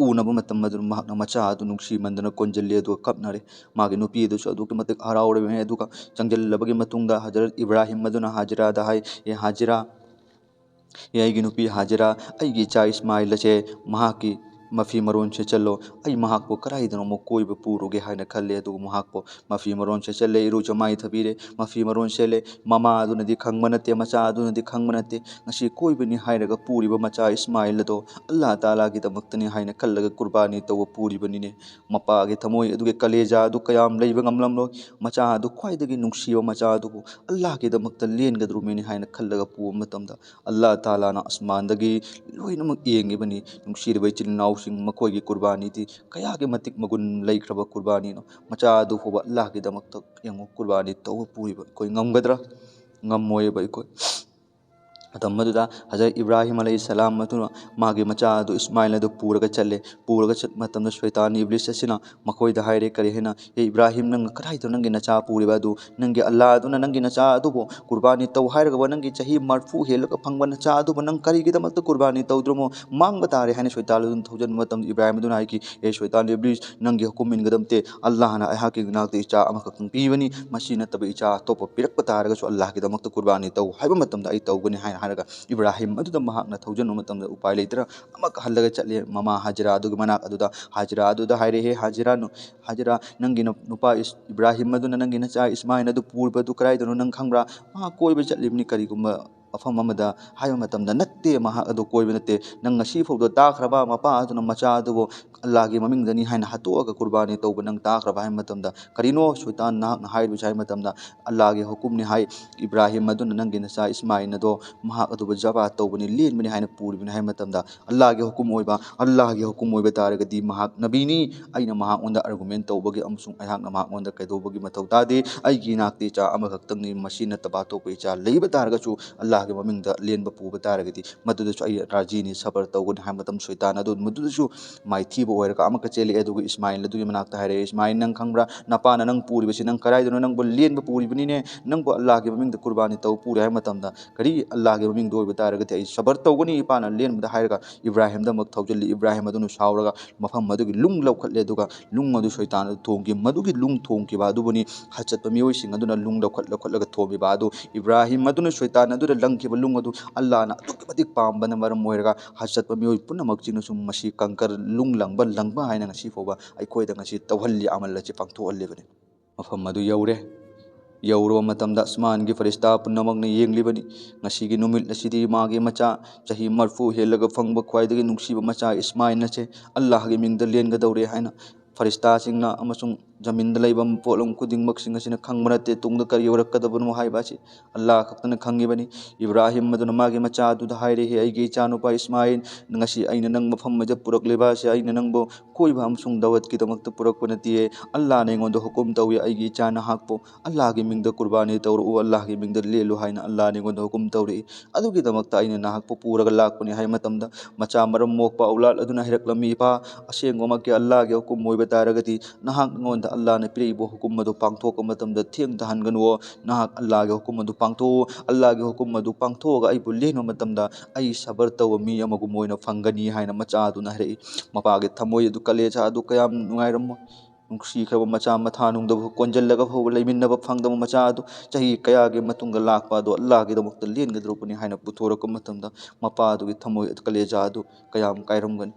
ꯎꯅꯕ ꯃꯇꯝ ꯑꯗꯨꯗ ꯃꯍꯥꯛꯅ ꯃꯆꯥ ꯑꯗꯨ ꯅꯨꯡꯁꯤꯃꯟꯗꯅ ꯀꯣꯟꯖꯤꯜꯂꯤ ꯑꯗꯨꯒ ꯀꯞꯅꯔꯦ꯫ ꯃꯥꯒꯤ ꯅꯨꯄꯤ ꯑꯗꯨꯁꯨ ꯑꯗꯨꯛꯀꯤ ꯃꯇꯤꯛ ꯍꯔꯥꯎꯔꯕꯅꯤ꯫ ꯑꯗꯨꯒ ꯆꯪꯖꯤꯜꯂꯕꯒꯤ ꯃꯇꯨꯡꯗ ꯍꯖꯔꯠ ꯏꯕ꯭ꯔꯥꯍꯤꯝ ꯑꯗꯨꯅ ꯍꯥꯖꯤꯔꯥꯗ ꯍꯥꯏ, "ꯑꯦ ꯍꯥꯖꯤꯔꯥ, ꯑꯦ ꯑꯩꯒꯤ ꯅꯨꯄꯤ ꯍꯥꯖꯤꯔꯥ, ꯑꯩꯒꯤ ꯏꯆꯥ ꯏꯁꯃꯥꯏꯜ ꯑꯁꯦ ꯃꯍꯥꯛꯀꯤ ꯃꯐꯤ ꯃꯔꯣꯟ ꯁꯦꯠꯆꯜꯂꯣ꯫ ꯑꯩ ꯃꯍꯥꯛꯄꯨ ꯀꯗꯥꯏꯗꯅꯣꯃ ꯀꯣꯏꯕ ꯄꯨꯔꯨꯒꯦ ꯍꯥꯏꯅ ꯈꯜꯂꯦ꯫" ꯑꯗꯨꯒ ꯃꯍꯥꯛꯄꯨ ꯃꯐꯤ ꯃꯔꯣꯟ ꯁꯦꯠꯆꯜꯂꯦ, ꯏꯔꯨꯖ ꯃꯥꯏꯊꯕꯤꯔꯦ, ꯃꯐꯤ ꯃꯔꯣꯟ ꯁꯦꯠꯂꯦ꯫ ꯃꯃꯥ ꯑꯗꯨꯅꯗꯤ ꯈꯪꯕ ꯅꯠꯇꯦ, ꯃꯆꯥ ꯑꯗꯨꯅꯗꯤ ꯈꯪꯕ ꯅꯠꯇꯦ꯫ ꯉꯁꯤ ꯀꯣꯏꯕꯅꯤ ꯍꯥꯏꯔꯒ ꯄꯨꯔꯤꯕ ꯃꯆꯥ ꯏꯁꯃꯥꯏꯜ ꯑꯗꯣ ꯑꯜꯂꯥꯍ ꯇꯥꯂꯥꯒꯤꯗꯃꯛꯇꯅꯤ ꯍꯥꯏꯅ ꯈꯜꯂꯒ ꯀꯨꯔꯕꯥꯅꯤ ꯇꯧꯕ ꯄꯨꯔꯤꯕꯅꯤꯅꯦ꯫ ꯃꯄꯥꯒꯤ ꯊꯃꯣꯏ ꯑꯗꯨꯒꯤ ꯀꯂꯦꯖꯥ ꯑꯗꯨ ꯀꯌꯥꯝ ꯂꯩꯕ ꯉꯝꯂꯝꯂꯣꯏ꯫ ꯃꯆꯥ ꯑꯗꯨ, ꯈ꯭ꯋꯥꯏꯗꯒꯤ ꯅꯨꯡꯁꯤꯕ ꯃꯆꯥ ꯑꯗꯨꯕꯨ ꯑꯜꯂꯥꯍꯒꯤꯗꯃꯛꯇ ꯂꯦꯟꯒꯗꯧꯔꯤꯕꯅꯤ ꯍꯥꯏꯅ ꯈꯜꯂꯒ ꯄꯨꯕ ꯃꯇꯝꯗ, ꯑꯜꯂꯥꯍ ꯇꯥꯂꯥꯅ ꯑꯁꯃꯥꯟꯗꯒꯤ ꯂꯣꯏꯅꯃꯛ ꯌꯦꯡꯉꯤꯕꯅꯤ꯫ ꯅꯨꯡꯁꯤꯔꯕ ꯏꯆꯤꯜ ꯏꯅꯥꯎꯁꯤꯡ, ꯃꯈꯣꯏꯒꯤ ꯀꯨꯔꯕꯥꯅꯤꯗꯤ ꯀꯌꯥꯒꯤ ꯃꯇꯤꯛ ꯃꯒꯨꯟ ꯂꯩꯈ꯭ꯔꯕ ꯀꯨꯔꯕꯥꯅꯤꯅꯣ꯫ ꯃꯆꯥ ꯑꯗꯨ ꯐꯥꯎꯕ ꯑꯜꯂꯥꯍꯒꯤꯗꯃꯛꯇ ꯌꯦꯡꯉꯨ, ꯀꯨꯔꯕꯥꯅꯤ ꯇꯧꯕ ꯄꯨꯔꯤꯕ ꯑꯩꯈꯣꯏ ꯉꯝꯒꯗ꯭ꯔꯥ? ꯉꯝꯃꯣꯏꯕ ꯑꯩꯈꯣꯏ꯫ ꯃꯇꯝ ꯑꯗꯨꯗ ꯍꯖꯔꯠ ꯏꯕ꯭ꯔꯥꯍꯤꯝ ꯑꯂꯩꯍꯤ ꯁꯂꯥꯝ ꯑꯗꯨꯅ ꯃꯥꯒꯤ ꯃꯆꯥ ꯑꯗꯨ ꯏꯁꯃꯥꯏꯜ ꯑꯗꯨ ꯄꯨꯔꯒ ꯆꯠꯂꯦ꯫ ꯄꯨꯔꯒ ꯆꯠꯄ ꯃꯇꯝꯗ ꯁꯣꯏꯇꯥꯟ ꯏꯕ꯭ꯂꯤꯁ ꯑꯁꯤꯅ ꯃꯈꯣꯏꯗ ꯍꯥꯏꯔꯦ, ꯀꯔꯤ ꯍꯥꯏꯅ, "ꯑꯦ ꯏꯕ꯭ꯔꯥꯍꯤꯝ, ꯅꯪ ꯀꯗꯥꯏꯗꯅꯣ ꯅꯪꯒꯤ ꯅꯆꯥ ꯄꯨꯔꯤꯕ ꯑꯗꯨ? ꯅꯪꯒꯤ ꯑꯜꯂꯥ ꯑꯗꯨꯅ ꯅꯪꯒꯤ ꯅꯆꯥ ꯑꯗꯨꯕꯨ ꯀꯨꯔꯕꯥꯅꯤ ꯇꯧ ꯍꯥꯏꯔꯒꯕ ꯅꯪꯒꯤ ꯆꯍꯤ ꯃꯔꯐꯨ ꯍꯦꯜꯂꯒ ꯐꯪꯕ ꯅꯆꯥ ꯑꯗꯨꯕꯨ ꯅꯪ ꯀꯔꯤꯒꯤꯗꯃꯛꯇ ꯀꯨꯔꯕꯥꯅꯤ ꯇꯧꯗ꯭ꯔꯃꯣ? ꯃꯥꯡꯕ ꯇꯥꯔꯦ" ꯍꯥꯏꯅ ꯁꯣꯏꯇꯥꯟ ꯑꯗꯨꯅ ꯊꯧꯖꯟꯕ ꯃꯇꯝꯗ ꯏꯕ꯭ꯔꯥꯍꯤꯝ ꯑꯗꯨꯅ ꯍꯥꯏꯈꯤ, "ꯑꯦ ꯁꯣꯏꯇꯥꯟ ꯏꯕ꯭ꯂꯤꯁ, ꯅꯪꯒꯤ ꯍꯨꯀꯨꯝ ꯏꯟꯒꯗꯕ ꯅꯠꯇꯦ꯫ ꯑꯜꯂꯥꯍꯅ ꯑꯩꯍꯥꯛꯀꯤ ꯏꯅꯥꯛꯇ ꯏꯆꯥ ꯑꯃꯈꯛꯇꯪ ꯄꯤꯕꯅꯤ꯫ ꯃꯁꯤ ꯅꯠꯇꯕ ꯏꯆꯥ ꯑꯇꯣꯞꯄ ꯄꯤꯔꯛꯄ ꯇꯥꯔꯒꯁꯨ ꯑꯜꯂꯥꯍꯒꯤꯗꯃꯛꯇ ꯀꯨꯔꯕꯥꯅꯤ ꯇꯧ ꯍꯥꯏꯕ ꯃꯇꯝꯗ ꯑꯩ ꯇꯧꯒꯅꯤ" ꯍꯥꯏꯅ ꯍꯥꯏꯔꯒ ꯏꯕ꯭ꯔꯥꯍꯤꯝ ꯑꯗꯨꯗ ꯃꯍꯥꯛꯅ ꯊꯧꯖꯟꯕ ꯃꯇꯝꯗ ꯎꯄꯥꯏ ꯂꯩꯇꯅ ꯑꯃꯨꯛ ꯍꯜꯂꯒ ꯆꯠꯂꯦ ꯃꯃꯥ ꯍꯥꯖꯤꯔꯥ ꯑꯗꯨꯒꯤ ꯃꯅꯥꯛ ꯑꯗꯨꯗ꯫ ꯍꯥꯖꯤꯔꯥ ꯑꯗꯨꯗ ꯍꯥꯏꯔꯦ, "ꯍꯦ ꯍꯥꯖꯤꯔꯥ, ꯅꯨ-, ꯍꯥꯖꯤꯔꯥ, ꯅꯪꯒꯤ ꯅꯨ-, ꯅꯨꯄꯥ ꯏꯁ-, ꯏꯕ꯭ꯔꯥꯍꯤꯝ ꯑꯗꯨꯅ ꯅꯪꯒꯤ ꯅꯆꯥ ꯏꯁꯃꯥꯏꯜ ꯑꯗꯨ ꯄꯨꯔꯤꯕ ꯑꯗꯨ ꯀꯗꯥꯏꯗꯅꯣ ꯅꯪ ꯈꯪꯕ꯭ꯔꯥ? ꯃꯍꯥꯛ ꯀꯣꯏꯕ ꯆꯠꯂꯤꯕꯅꯤ ꯀꯔꯤꯒꯨꯝꯕ ꯃꯐꯝ ꯑꯃꯗ" ꯍꯥꯏꯕ ꯃꯇꯝꯗ, "ꯅꯠꯇꯦ, ꯃꯍꯥꯛ ꯑꯗꯨ ꯀꯣꯏꯕ ꯅꯠꯇꯦ꯫ ꯅꯪ ꯉꯁꯤ ꯐꯥꯎꯗ ꯇꯥꯈ꯭ꯔꯕ ꯃꯄꯥ ꯑꯗꯨꯅ ꯃꯆꯥ ꯑꯗꯨꯕꯨ ꯑꯜꯂꯥꯍꯒꯤ ꯃꯃꯤꯡꯗꯅꯤ ꯍꯥꯏꯅ ꯍꯥꯠꯇꯣꯛꯑꯒ ꯀꯨꯔꯕꯥꯅꯤ ꯇꯧꯕ ꯅꯪ ꯇꯥꯈ꯭ꯔꯕ?" ꯍꯥꯏꯕ ꯃꯇꯝꯗ, "ꯀꯔꯤꯅꯣ ꯁꯣꯏꯇꯥꯟ ꯅꯍꯥꯛꯅ ꯍꯥꯏꯔꯤꯕꯁꯤ?" ꯍꯥꯏꯕ ꯃꯇꯝꯗ, "ꯑꯜꯂꯥꯍꯒꯤ ꯍꯨꯀꯨꯝꯅꯤ ꯍꯥꯏ, ꯏꯕ꯭ꯔꯥꯍꯤꯝ ꯑꯗꯨꯅ ꯅꯪꯒꯤ ꯅꯆꯥ ꯏꯁꯃꯥꯏꯜ ꯑꯗꯣ ꯃꯍꯥꯛ ꯑꯗꯨꯕꯨ ꯖꯕꯥ ꯇꯧꯕꯅꯤ, ꯂꯦꯟꯕꯅꯤ ꯍꯥꯏꯅ ꯄꯨꯔꯤꯕꯅꯤ" ꯍꯥꯏꯕ ꯃꯇꯝꯗ, "ꯑꯜꯂꯥꯍꯒꯤ ꯍꯨꯀꯨꯝ ꯑꯣꯏꯕ, ꯑꯜꯂꯥꯍꯒꯤ ꯍꯨꯀꯨꯝ ꯑꯣꯏꯕ ꯇꯥꯔꯒꯗꯤ ꯃꯍꯥꯛ ꯅꯕꯤꯅꯤ꯫ ꯑꯩꯅ ꯃꯍꯥꯛꯉꯣꯟꯗ ꯑꯥꯔꯒꯨꯃꯦꯟ ꯇꯧꯕꯒꯤ ꯑꯃꯁꯨꯡ ꯑꯩꯍꯥꯛꯅ ꯃꯍꯥꯛꯉꯣꯟꯗ ꯀꯩꯗꯧꯕꯒꯤ ꯃꯊꯧ ꯇꯥꯗꯦ꯫ ꯑꯩꯒꯤ ꯏꯅꯥꯛꯇ ꯏꯆꯥ ꯑꯃꯈꯛꯇꯪꯅꯤ꯫ ꯃꯁꯤ ꯅꯠꯇꯕ ꯑꯇꯣꯞꯄ ꯏꯆꯥ ꯂꯩꯕ ꯇꯥꯔꯒꯁꯨ ꯑꯜꯂꯥꯍꯒꯤ ꯃꯃꯤꯡꯗ ꯂꯦꯟꯕ ꯄꯨꯕ ꯇꯥꯔꯒꯗꯤ ꯃꯗꯨꯗꯁꯨ ꯑꯩ ꯔꯥꯖꯤꯅꯤ, ꯁꯕꯔ ꯇꯧꯒꯅꯤ" ꯍꯥꯏꯕ ꯃꯇꯝ ꯁꯣꯏꯇꯥꯟ ꯑꯗꯨ ꯃꯗꯨꯗꯁꯨ ꯃꯥꯏꯊꯤꯕ ꯑꯣꯏꯔꯒ ꯑꯃꯨꯛꯀ ꯆꯦꯜꯂꯛꯑꯦ꯫ ꯑꯗꯨꯒ ꯏꯁꯃꯥꯏꯜ ꯑꯗꯨꯒꯤ ꯃꯅꯥꯛꯇ ꯍꯥꯏꯔꯛꯑꯦ, "ꯏꯁꯃꯥꯏꯜ, ꯅꯪ ꯈꯪꯕ꯭ꯔꯥ? ꯅꯄꯥꯅ ꯅꯪ ꯄꯨꯔꯤꯕꯁꯤ ꯅꯪ ꯀꯗꯥꯏꯗꯅꯣ? ꯅꯪꯕꯨ ꯂꯦꯟꯕ ꯄꯨꯔꯤꯕꯅꯤꯅꯦ꯫ ꯅꯪꯕꯨ ꯑꯜꯂꯥꯍꯒꯤ ꯃꯃꯤꯡꯗ ꯀꯨꯔꯕꯥꯅꯤ ꯇꯧ ꯄꯨꯔꯦ" ꯍꯥꯏꯕ ꯃꯇꯝꯗ, "ꯀꯔꯤ? ꯑꯜꯂꯥꯍꯒꯤ ꯃꯃꯤꯡꯗ ꯑꯣꯏꯕ ꯇꯥꯔꯒꯗꯤ ꯑꯩ ꯁꯕꯔ ꯇꯧꯒꯅꯤ ꯏꯄꯥꯅ ꯂꯦꯟꯕꯗ" ꯍꯥꯏꯔꯒ ꯏꯕ꯭ꯔꯥꯍꯤꯝꯗ ꯑꯃꯨꯛ ꯊꯧꯖꯤꯜꯂꯤ꯫ ꯏꯕ꯭ꯔꯥꯍꯤꯝ ꯑꯗꯨꯅ ꯁꯥꯎꯔꯒ ꯃꯐꯝ ꯑꯗꯨꯒꯤ ꯅꯨꯡ ꯂꯧꯈꯠꯂꯦ꯫ ꯑꯗꯨꯒ ꯅꯨꯡ ꯑꯗꯨ ꯁꯣꯏꯇꯥꯟ ꯑꯗꯨ ꯊꯣꯡꯈꯤ꯫ ꯃꯗꯨꯒꯤ ꯅꯨꯡ ꯊꯣꯡꯈꯤꯕ ꯑꯗꯨꯕꯨꯅꯤ ꯍꯖ ꯆꯠꯄ ꯃꯤꯑꯣꯏꯁꯤꯡ ꯑꯗꯨꯅ ꯅꯨꯡ ꯂꯧꯈꯠ ꯂꯧꯈꯠꯂꯒ ꯊꯣꯝꯃꯤꯕ ꯑꯗꯨ꯫ ꯏꯕ꯭ꯔꯥꯍꯤꯝ ꯑꯗꯨꯅ ꯁꯣꯏꯇꯥꯟ ꯑꯗꯨꯗ ꯂꯪꯈꯤꯕ ꯅꯨꯡ ꯑꯗꯨ ꯑꯜꯂꯥꯍꯅ ꯑꯗꯨꯛꯀꯤ ꯃꯇꯤꯛ ꯄꯥꯝꯕꯅ ꯃꯔꯝ ꯑꯣꯏꯔꯒ ꯍꯖ ꯆꯠꯄ ꯃꯤꯑꯣꯏ ꯄꯨꯝꯅꯃꯛꯁꯤꯡꯅꯁꯨ ꯃꯁꯤ ꯀꯪꯀꯔ ꯅꯨꯡ ꯂꯪꯕ ꯂꯪꯕ ꯍꯥꯏꯅ ꯉꯁꯤ ꯐꯥꯎꯕ ꯑꯩꯈꯣꯏꯗ ꯉꯁꯤ ꯇꯧꯍꯜꯂꯤ, ꯑꯃꯜ ꯑꯁꯤ ꯄꯥꯡꯊꯣꯛꯍꯜꯂꯤꯕꯅꯤ꯫ ꯃꯐꯝ ꯑꯗꯨ ꯌꯧꯔꯦ꯫ ꯌꯧꯔꯕ ꯃꯇꯝꯗ ꯑꯁꯃꯥꯟꯒꯤ ꯐꯔꯤꯁꯇꯥ ꯄꯨꯝꯅꯃꯛꯅ ꯌꯦꯡꯂꯤꯕꯅꯤ꯫ ꯉꯁꯤꯒꯤ ꯅꯨꯃꯤꯠ ꯑꯁꯤꯗꯤ ꯃꯥꯒꯤ ꯃꯆꯥ, ꯆꯍꯤ ꯃꯔꯐꯨ ꯍꯦꯜꯂꯒ ꯐꯪꯕ ꯈ꯭ꯋꯥꯏꯗꯒꯤ ꯅꯨꯡꯁꯤꯕ ꯃꯆꯥ ꯏꯁꯃꯥꯏꯜ ꯑꯁꯦ ꯑꯜꯂꯥꯍꯒꯤ ꯃꯤꯡꯗ ꯂꯦꯟꯒꯗꯧꯔꯦ ꯍꯥꯏꯅ ꯐꯔꯤꯁꯇꯥꯁꯤꯡꯅ ꯑꯃꯁꯨꯡ ꯖꯃꯤꯟꯗ ꯂꯩꯕ ꯄꯣꯠꯂꯝ ꯈꯨꯗꯤꯡꯃꯛꯁꯤꯡ ꯑꯁꯤꯅ ꯈꯪꯕ ꯅꯠꯇꯦ, ꯇꯨꯡꯗ ꯀꯔꯤ ꯑꯣꯏꯔꯛꯀꯗꯕꯅꯣ ꯍꯥꯏꯕ ꯑꯁꯤ ꯑꯜꯂꯥꯍ ꯈꯛꯇꯅ ꯈꯪꯉꯤꯕꯅꯤ꯫ ꯏꯕ꯭ꯔꯥꯍꯤꯝ ꯑꯗꯨꯅ ꯃꯥꯒꯤ ꯃꯆꯥ ꯑꯗꯨꯗ ꯍꯥꯏꯔꯦ, "ꯍꯦ ꯑꯩꯒꯤ ꯏꯆꯥꯅꯨꯄꯥ ꯏꯁꯃꯥꯏꯜ, ꯉꯁꯤ ꯑꯩꯅ ꯅꯪ ꯃꯐꯝ ꯑꯁꯤꯗ ꯄꯨꯔꯛꯂꯤꯕ ꯑꯁꯤ ꯑꯩꯅ ꯅꯪꯕꯨ ꯀꯣꯏꯕ ꯑꯃꯁꯨꯡ ꯗꯥꯋꯠꯀꯤꯗꯃꯛꯇ ꯄꯨꯔꯛꯄ ꯅꯠꯇꯦ꯫ ꯑꯜꯂꯥꯍꯅ ꯑꯩꯉꯣꯟꯗ ꯍꯨꯀꯨꯝ ꯇꯧꯏ, ꯑꯩꯒꯤ ꯏꯆꯥ ꯅꯍꯥꯛꯄꯨ ꯑꯜꯂꯥꯍꯒꯤ ꯃꯤꯡꯗ ꯀꯨꯔꯕꯥꯅꯤ ꯇꯧꯔꯛꯎ, ꯑꯜꯂꯥꯍꯒꯤ ꯃꯤꯡꯗ ꯂꯦꯜꯂꯨ ꯍꯥꯏꯅ ꯑꯜꯂꯥꯍꯅ ꯑꯩꯉꯣꯟꯗ ꯍꯨꯀꯨꯝ ꯇꯧꯔꯛꯏ꯫ ꯑꯗꯨꯒꯤꯗꯃꯛꯇ ꯑꯩꯅ ꯅꯍꯥꯛꯄꯨ ꯄꯨꯔꯒ ꯂꯥꯛꯄꯅꯤ" ꯍꯥꯏ ꯃꯇꯝꯗ, ꯃꯆꯥ ꯃꯔꯝ ꯃꯣꯛꯄ ꯑꯧꯂꯥꯗ ꯑꯗꯨꯅ ꯍꯥꯏꯔꯛꯂꯝꯃꯤ, "ꯏꯄꯥ, ꯑꯁꯦꯡꯕꯃꯛꯀꯤ ꯑꯜꯂꯥꯍꯒꯤ ꯍꯨꯀꯨꯝ ꯑꯣꯏꯕ ꯇꯥꯔꯒꯗꯤ ꯅꯍꯥꯛ, ꯅꯉꯣꯟꯗ ꯑꯜꯂꯥꯍꯅ ꯄꯤꯔꯛꯏꯕ ꯍꯨꯀꯨꯝ ꯑꯗꯨ ꯄꯥꯡꯊꯣꯛꯄ ꯃꯇꯝꯗ ꯊꯦꯡꯊꯍꯟꯒꯅꯨ꯫ ꯅꯍꯥꯛ ꯑꯜꯂꯥꯍꯒꯤ ꯍꯨꯀꯨꯝ ꯑꯗꯨ ꯄꯥꯡꯊꯣꯛꯎ꯫ ꯑꯜꯂꯥꯍꯒꯤ ꯍꯨꯀꯨꯝ ꯑꯗꯨ ꯄꯥꯡꯊꯣꯛꯑꯒ ꯑꯩꯕꯨ ꯂꯦꯟꯕ ꯃꯇꯝꯗ ꯑꯩ ꯁꯕꯔ ꯇꯧꯕ ꯃꯤ ꯑꯃꯒꯨꯝ ꯑꯣꯏꯅ ꯐꯪꯒꯅꯤ" ꯍꯥꯏꯅ ꯃꯆꯥ ꯑꯗꯨꯅ ꯍꯥꯏꯔꯛꯏ꯫ ꯃꯄꯥꯒꯤ ꯊꯃꯣꯏ ꯑꯗꯨ, ꯀꯂꯦꯖꯥ ꯑꯗꯨ ꯀꯌꯥꯝ ꯅꯨꯡꯉꯥꯏꯔꯝꯃꯣꯏ꯫ ꯅꯨꯡꯁꯤꯈ꯭ꯔꯕ ꯃꯆꯥ, ꯃꯊꯥ ꯅꯨꯡꯗꯕ, ꯀꯣꯟꯖꯜꯂꯒ ꯐꯥꯎꯕ ꯂꯩꯃꯤꯟꯅꯕ ꯐꯪꯗꯕ ꯃꯆꯥ ꯑꯗꯨ ꯆꯍꯤ ꯀꯌꯥꯒꯤ ꯃꯇꯨꯡꯗ ꯂꯥꯛꯄ ꯑꯗꯨ ꯑꯜꯂꯥꯍꯒꯤꯗꯃꯛꯇ ꯂꯦꯟꯒꯗꯧꯔꯕꯅꯤ ꯍꯥꯏꯅ ꯄꯨꯊꯣꯔꯛꯄ ꯃꯇꯝꯗ ꯃꯄꯥ ꯑꯗꯨꯒꯤ ꯊꯃꯣꯏ ꯑꯗꯨ, ꯀꯂꯦꯖꯥ ꯑꯗꯨ ꯀꯌꯥꯝ ꯀꯥꯏꯔꯝꯒꯅꯤ꯫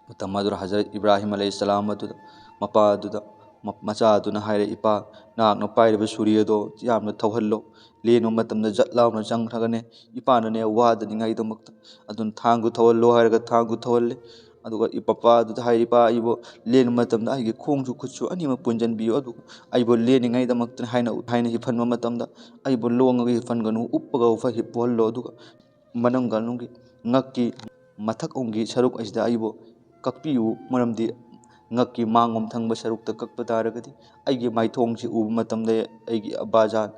ꯃꯇꯝ ꯑꯗꯨꯗ ꯍꯖꯔꯠ ꯏꯕ꯭ꯔꯥꯍꯤꯝ ꯑꯂꯩꯍꯤꯁꯁꯂꯥꯝ ꯑꯗꯨꯗ, ꯃꯄꯥ ꯑꯗꯨꯗ, ꯃ-, ꯃꯆꯥ ꯑꯗꯨꯅ ꯍꯥꯏꯔꯦ, "ꯏꯄꯥ, ꯅꯍꯥꯛꯅ ꯄꯥꯏꯔꯤꯕ ꯁꯨꯔꯤ ꯑꯗꯣ ꯌꯥꯝꯅ ꯊꯧꯍꯜꯂꯣ, ꯂꯦꯟꯕ ꯃꯇꯝꯗ ꯖꯠ ꯂꯥꯎꯅ ꯆꯪꯈ꯭ꯔꯒꯅꯦ, ꯏꯄꯥꯅꯅꯦ ꯋꯥꯗꯅꯤꯡꯉꯥꯏꯗꯃꯛꯇ꯫ ꯑꯗꯨꯅ ꯊꯥꯡꯗꯨ ꯊꯧꯍꯜꯂꯣ" ꯍꯥꯏꯔꯒ ꯊꯥꯡꯗꯨ ꯊꯧꯍꯜꯂꯦ꯫ ꯑꯗꯨꯒ ꯏ-, ꯃꯄꯥ ꯑꯗꯨꯗ ꯍꯥꯏꯔꯦ, "ꯏꯄꯥ, ꯑꯩꯕꯨ ꯂꯦꯟꯕ ꯃꯇꯝꯗ ꯑꯩꯒꯤ ꯈꯣꯡꯁꯨ ꯈꯨꯠꯁꯨ ꯑꯅꯤꯃꯛ ꯄꯨꯟꯁꯤꯟꯕꯤꯌꯨ, ꯑꯗꯨꯒ ꯑꯩꯕꯨ ꯂꯦꯟꯅꯤꯡꯉꯥꯏꯗꯃꯛꯇ" ꯍꯥꯏꯅ, ꯍꯥꯏꯅ ꯍꯤꯞꯍꯟꯕ ꯃꯇꯝꯗ, "ꯑꯩꯕꯨ ꯂꯣꯡꯉꯒ ꯍꯤꯞꯍꯟꯒꯅꯨ, ꯎꯞꯄꯒ ꯎꯐ-, ꯍꯤꯞꯍꯜꯂꯣ, ꯑꯗꯨꯒ ꯃꯅꯨꯡ ꯀꯥꯡꯂꯨꯝꯒꯤ ꯉꯛꯀꯤ ꯃꯊꯛꯂꯣꯝꯒꯤ ꯁꯔꯨꯛ ꯑꯁꯤꯗ ꯑꯩꯕꯨ ꯀꯛꯄꯤꯌꯨ, ꯃꯔꯝꯗꯤ ꯉꯛꯀꯤ ꯃꯥꯡꯂꯣꯝ ꯊꯪꯕ ꯁꯔꯨꯛꯇ ꯀꯛꯄ ꯇꯥꯔꯒꯗꯤ ꯑꯩꯒꯤ ꯃꯥꯏꯊꯣꯡꯁꯤ ꯎꯕ ꯃꯇꯝꯗ ꯑꯩꯒꯤ ꯑꯕꯥꯖꯥꯟ,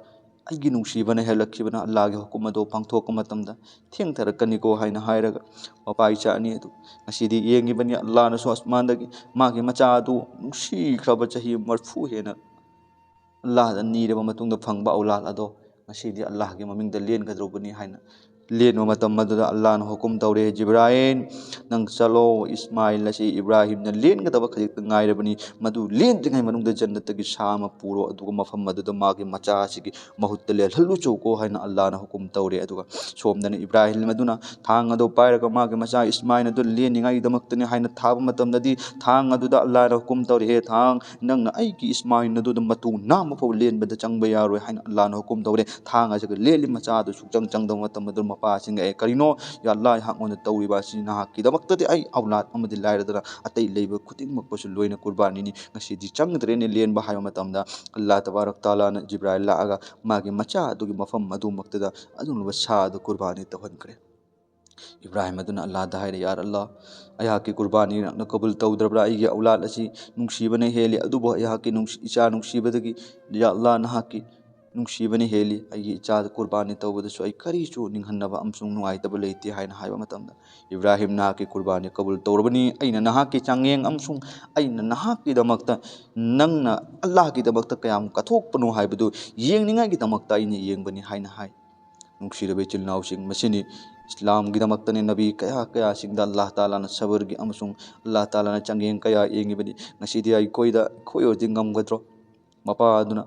ꯑꯩꯒꯤ ꯅꯨꯡꯁꯤꯕꯅ ꯍꯦꯜꯂꯛꯈꯤꯕꯅ ꯑꯜꯂꯥꯍꯒꯤ ꯍꯨꯀꯨꯝ ꯑꯗꯨ ꯄꯥꯡꯊꯣꯛꯄ ꯃꯇꯝꯗ ꯊꯦꯡꯊꯔꯛꯀꯅꯤꯀꯣ" ꯍꯥꯏꯅ ꯍꯥꯏꯔꯒ ꯃꯄꯥ ꯏꯆꯥ ꯑꯅꯤ ꯑꯗꯨ ꯉꯁꯤꯗꯤ ꯌꯦꯡꯉꯤꯕꯅꯤ꯫ ꯑꯜꯂꯥꯍꯅꯁꯨ ꯑꯁꯃꯥꯟꯗꯒꯤ ꯃꯥꯒꯤ ꯃꯆꯥ ꯑꯗꯨ ꯅꯨꯡꯁꯤꯈ꯭ꯔꯕ ꯆꯍꯤ ꯃꯔꯐꯨ ꯍꯦꯟꯅ ꯑꯜꯂꯥꯍꯗ ꯅꯤꯔꯕ ꯃꯇꯨꯡꯗ ꯐꯪꯕ ꯑꯧꯂꯥꯗ ꯑꯗꯣ ꯉꯁꯤꯗꯤ ꯑꯜꯂꯥꯍꯒꯤ ꯃꯃꯤꯡꯗ ꯂꯦꯟꯒꯗꯧꯔꯕꯅꯤ ꯍꯥꯏꯅ ꯂꯦꯟꯕ ꯃꯇꯝ ꯑꯗꯨꯗ ꯑꯜꯂꯥꯍꯅ ꯍꯨꯀꯨꯝ ꯇꯧꯔꯦ, "ꯖꯤꯕ꯭ꯔꯥꯏꯜ, ꯅꯪ ꯆꯠꯂꯣ, ꯏꯁꯃꯥꯏꯜ ꯑꯁꯤ ꯏꯕ꯭ꯔꯥꯍꯤꯝꯅ ꯂꯦꯟꯒꯗꯕ ꯈꯖꯤꯛꯇ ꯉꯥꯏꯔꯕꯅꯤ, ꯃꯗꯨ ꯂꯦꯟꯗ꯭ꯔꯤꯉꯩ ꯃꯅꯨꯡꯗ ꯖꯟꯅꯠꯇꯒꯤ ꯁꯥ ꯑꯃ ꯄꯨꯔꯣ, ꯑꯗꯨꯒ ꯃꯐꯝ ꯑꯗꯨꯗ ꯃꯥꯒꯤ ꯃꯆꯥ ꯑꯁꯤꯒꯤ ꯃꯍꯨꯠꯇ ꯂꯦꯜꯍꯜꯂꯨ ꯆꯣꯀꯣ" ꯍꯥꯏꯅ ꯑꯜꯂꯥꯍꯅ ꯍꯨꯀꯨꯝ ꯇꯧꯔꯦ꯫ ꯑꯗꯨꯒ ꯁꯣꯝꯗꯅ ꯏꯕ꯭ꯔꯥꯍꯤꯝ ꯑꯗꯨꯅ ꯊꯥꯡ ꯑꯗꯨ ꯄꯥꯏꯔꯒ ꯃꯥꯒꯤ ꯃꯆꯥ ꯏꯁꯃꯥꯏꯜ ꯑꯗꯨ ꯂꯦꯟꯅꯤꯡꯉꯥꯏꯒꯤꯗꯃꯛꯇꯅꯤ ꯍꯥꯏꯅ ꯊꯥꯕ ꯃꯇꯝꯗꯗꯤ ꯊꯥꯡ ꯑꯗꯨꯗ ꯑꯜꯂꯥꯍꯅ ꯍꯨꯀꯨꯝ ꯇꯧꯔꯦ, "ꯍꯦ ꯊꯥꯡ, ꯅꯪꯅ ꯑꯩꯒꯤ ꯏꯁꯃꯥꯏꯜ ꯑꯗꯨꯗ ꯃꯇꯨ ꯅꯥꯝꯃ ꯐꯥꯎ ꯂꯦꯟꯕꯗ ꯆꯪꯕ ꯌꯥꯔꯣꯏ" ꯍꯥꯏꯅ ꯑꯜꯂꯥꯍꯅ ꯍꯨꯀꯨꯝ ꯇꯧꯔꯦ꯫ ꯊꯥꯡ ꯑꯁꯤꯒ ꯂꯦꯜꯂꯤ ꯃꯆꯥ ꯑꯗꯨ ꯁꯨꯛꯆꯪ ꯆꯪꯗꯕ ꯃꯇꯝ ꯑꯗꯨ ꯃꯄꯥꯁꯤꯡꯒ, "ꯑꯦ, ꯀꯔꯤꯅꯣ? ꯌꯥ ꯑꯜꯂꯥꯍ, ꯑꯩꯍꯥꯛꯉꯣꯟꯗ ꯇꯧꯔꯤꯕ ꯑꯁꯤ ꯅꯍꯥꯛꯀꯤꯗꯃꯛꯇꯗꯤ ꯑꯩ ꯑꯧꯂꯥꯗ ꯑꯃꯗꯤ ꯂꯥꯏꯔꯗꯅ ꯑꯇꯩ ꯂꯩꯕ ꯈꯨꯗꯤꯡꯃꯛꯄꯨꯁꯨ ꯂꯣꯏꯅ ꯀꯨꯔꯕꯥꯅꯤꯅꯤ꯫ ꯉꯁꯤꯗꯤ ꯆꯪꯗ꯭ꯔꯦꯅꯦ ꯂꯦꯟꯕ" ꯍꯥꯏꯕ ꯃꯇꯝꯗ, ꯑꯜꯂꯥꯍ ꯇꯕꯥꯔꯛ ꯇꯥꯂꯥꯅ ꯖꯤꯕ꯭ꯔꯥꯏꯜ ꯂꯥꯛꯑꯒ ꯃꯥꯒꯤ ꯃꯆꯥ ꯑꯗꯨꯒꯤ ꯃꯐꯝ ꯑꯗꯨꯃꯛꯇꯗ ꯑꯗꯨꯒꯨꯝꯂꯕ ꯁꯥ ꯑꯗꯨ ꯀꯨꯔꯕꯥꯅꯤ ꯇꯧꯍꯟꯈ꯭ꯔꯦ꯫ ꯏꯕ꯭ꯔꯥꯍꯤꯝ ꯑꯗꯨꯅ ꯑꯜꯂꯥꯍꯗ ꯍꯥꯏꯔꯦ, "ꯌꯥ ꯑꯜꯂꯥꯍ, ꯑꯩꯍꯥꯛꯀꯤ ꯀꯨꯔꯕꯥꯅꯤ ꯅꯪꯅ ꯀꯕꯨꯜ ꯇꯧꯗ꯭ꯔꯕ꯭ꯔꯥ? ꯑꯩꯒꯤ ꯑꯧꯂꯥꯗ ꯑꯁꯤ ꯅꯨꯡꯁꯤꯕꯅ ꯍꯦꯜꯂꯤ, ꯑꯗꯨꯕꯨ ꯑꯩꯍꯥꯛꯀꯤ ꯅꯨꯡꯁꯤ-, ꯏꯆꯥ ꯅꯨꯡꯁꯤꯕꯗꯒꯤ, ꯌꯥ ꯑꯜꯂꯥꯍ, ꯅꯍꯥꯛꯀꯤ ꯅꯨꯡꯁꯤꯕꯅ ꯍꯦꯜꯂꯤ꯫ ꯑꯩꯒꯤ ꯏꯆꯥꯗ ꯀꯨꯔꯕꯥꯅꯤ ꯇꯧꯕꯗꯁꯨ ꯑꯩ ꯀꯔꯤꯁꯨ ꯅꯤꯡꯍꯟꯅꯕ ꯑꯃꯁꯨꯡ ꯅꯨꯡꯉꯥꯏꯇꯕ ꯂꯩꯇꯦ" ꯍꯥꯏꯅ ꯍꯥꯏꯕ ꯃꯇꯝꯗ, "ꯏꯕ꯭ꯔꯥꯍꯤꯝ, ꯅꯍꯥꯛꯀꯤ ꯀꯨꯔꯕꯥꯅꯤ ꯀꯕꯨꯜ ꯇꯧꯔꯕꯅꯤ꯫ ꯑꯩꯅ ꯅꯍꯥꯛꯀꯤ ꯆꯥꯡꯌꯦꯡ ꯑꯃꯁꯨꯡ ꯑꯩꯅ ꯅꯍꯥꯛꯀꯤꯗꯃꯛꯇ, ꯅꯪꯅ ꯑꯜꯂꯥꯍꯒꯤꯗꯃꯛꯇ ꯀꯌꯥꯝ ꯀꯠꯊꯣꯛꯄꯅꯣ ꯍꯥꯏꯕꯗꯨ ꯌꯦꯡꯅꯤꯡꯉꯥꯏꯒꯤꯗꯃꯛꯇ ꯑꯩꯅ ꯌꯦꯡꯕꯅꯤ" ꯍꯥꯏꯅ ꯍꯥꯏ꯫ ꯅꯨꯡꯁꯤꯔꯕ ꯏꯆꯤꯜ ꯏꯅꯥꯎꯁꯤꯡ, ꯃꯁꯤꯅꯤ ꯏꯁꯂꯥꯝꯒꯤꯗꯃꯛꯇꯅꯤ ꯅꯕꯤ ꯀꯌꯥ ꯀꯌꯥꯁꯤꯡꯗ ꯑꯜꯂꯥꯍ ꯇꯥꯂꯥꯅ ꯁꯕꯔꯒꯤ ꯑꯃꯁꯨꯡ ꯑꯜꯂꯥꯍ ꯇꯥꯂꯥꯅ ꯆꯥꯡꯌꯦꯡ ꯀꯌꯥ ꯌꯦꯡꯉꯤꯕꯅꯤ꯫ ꯉꯁꯤꯗꯤ ꯑꯩꯈꯣꯏꯗ, ꯑꯩꯈꯣꯏ ꯑꯣꯏꯔꯗꯤ ꯉꯝꯒꯗ꯭ꯔꯣ? ꯃꯄꯥ ꯑꯗꯨꯅ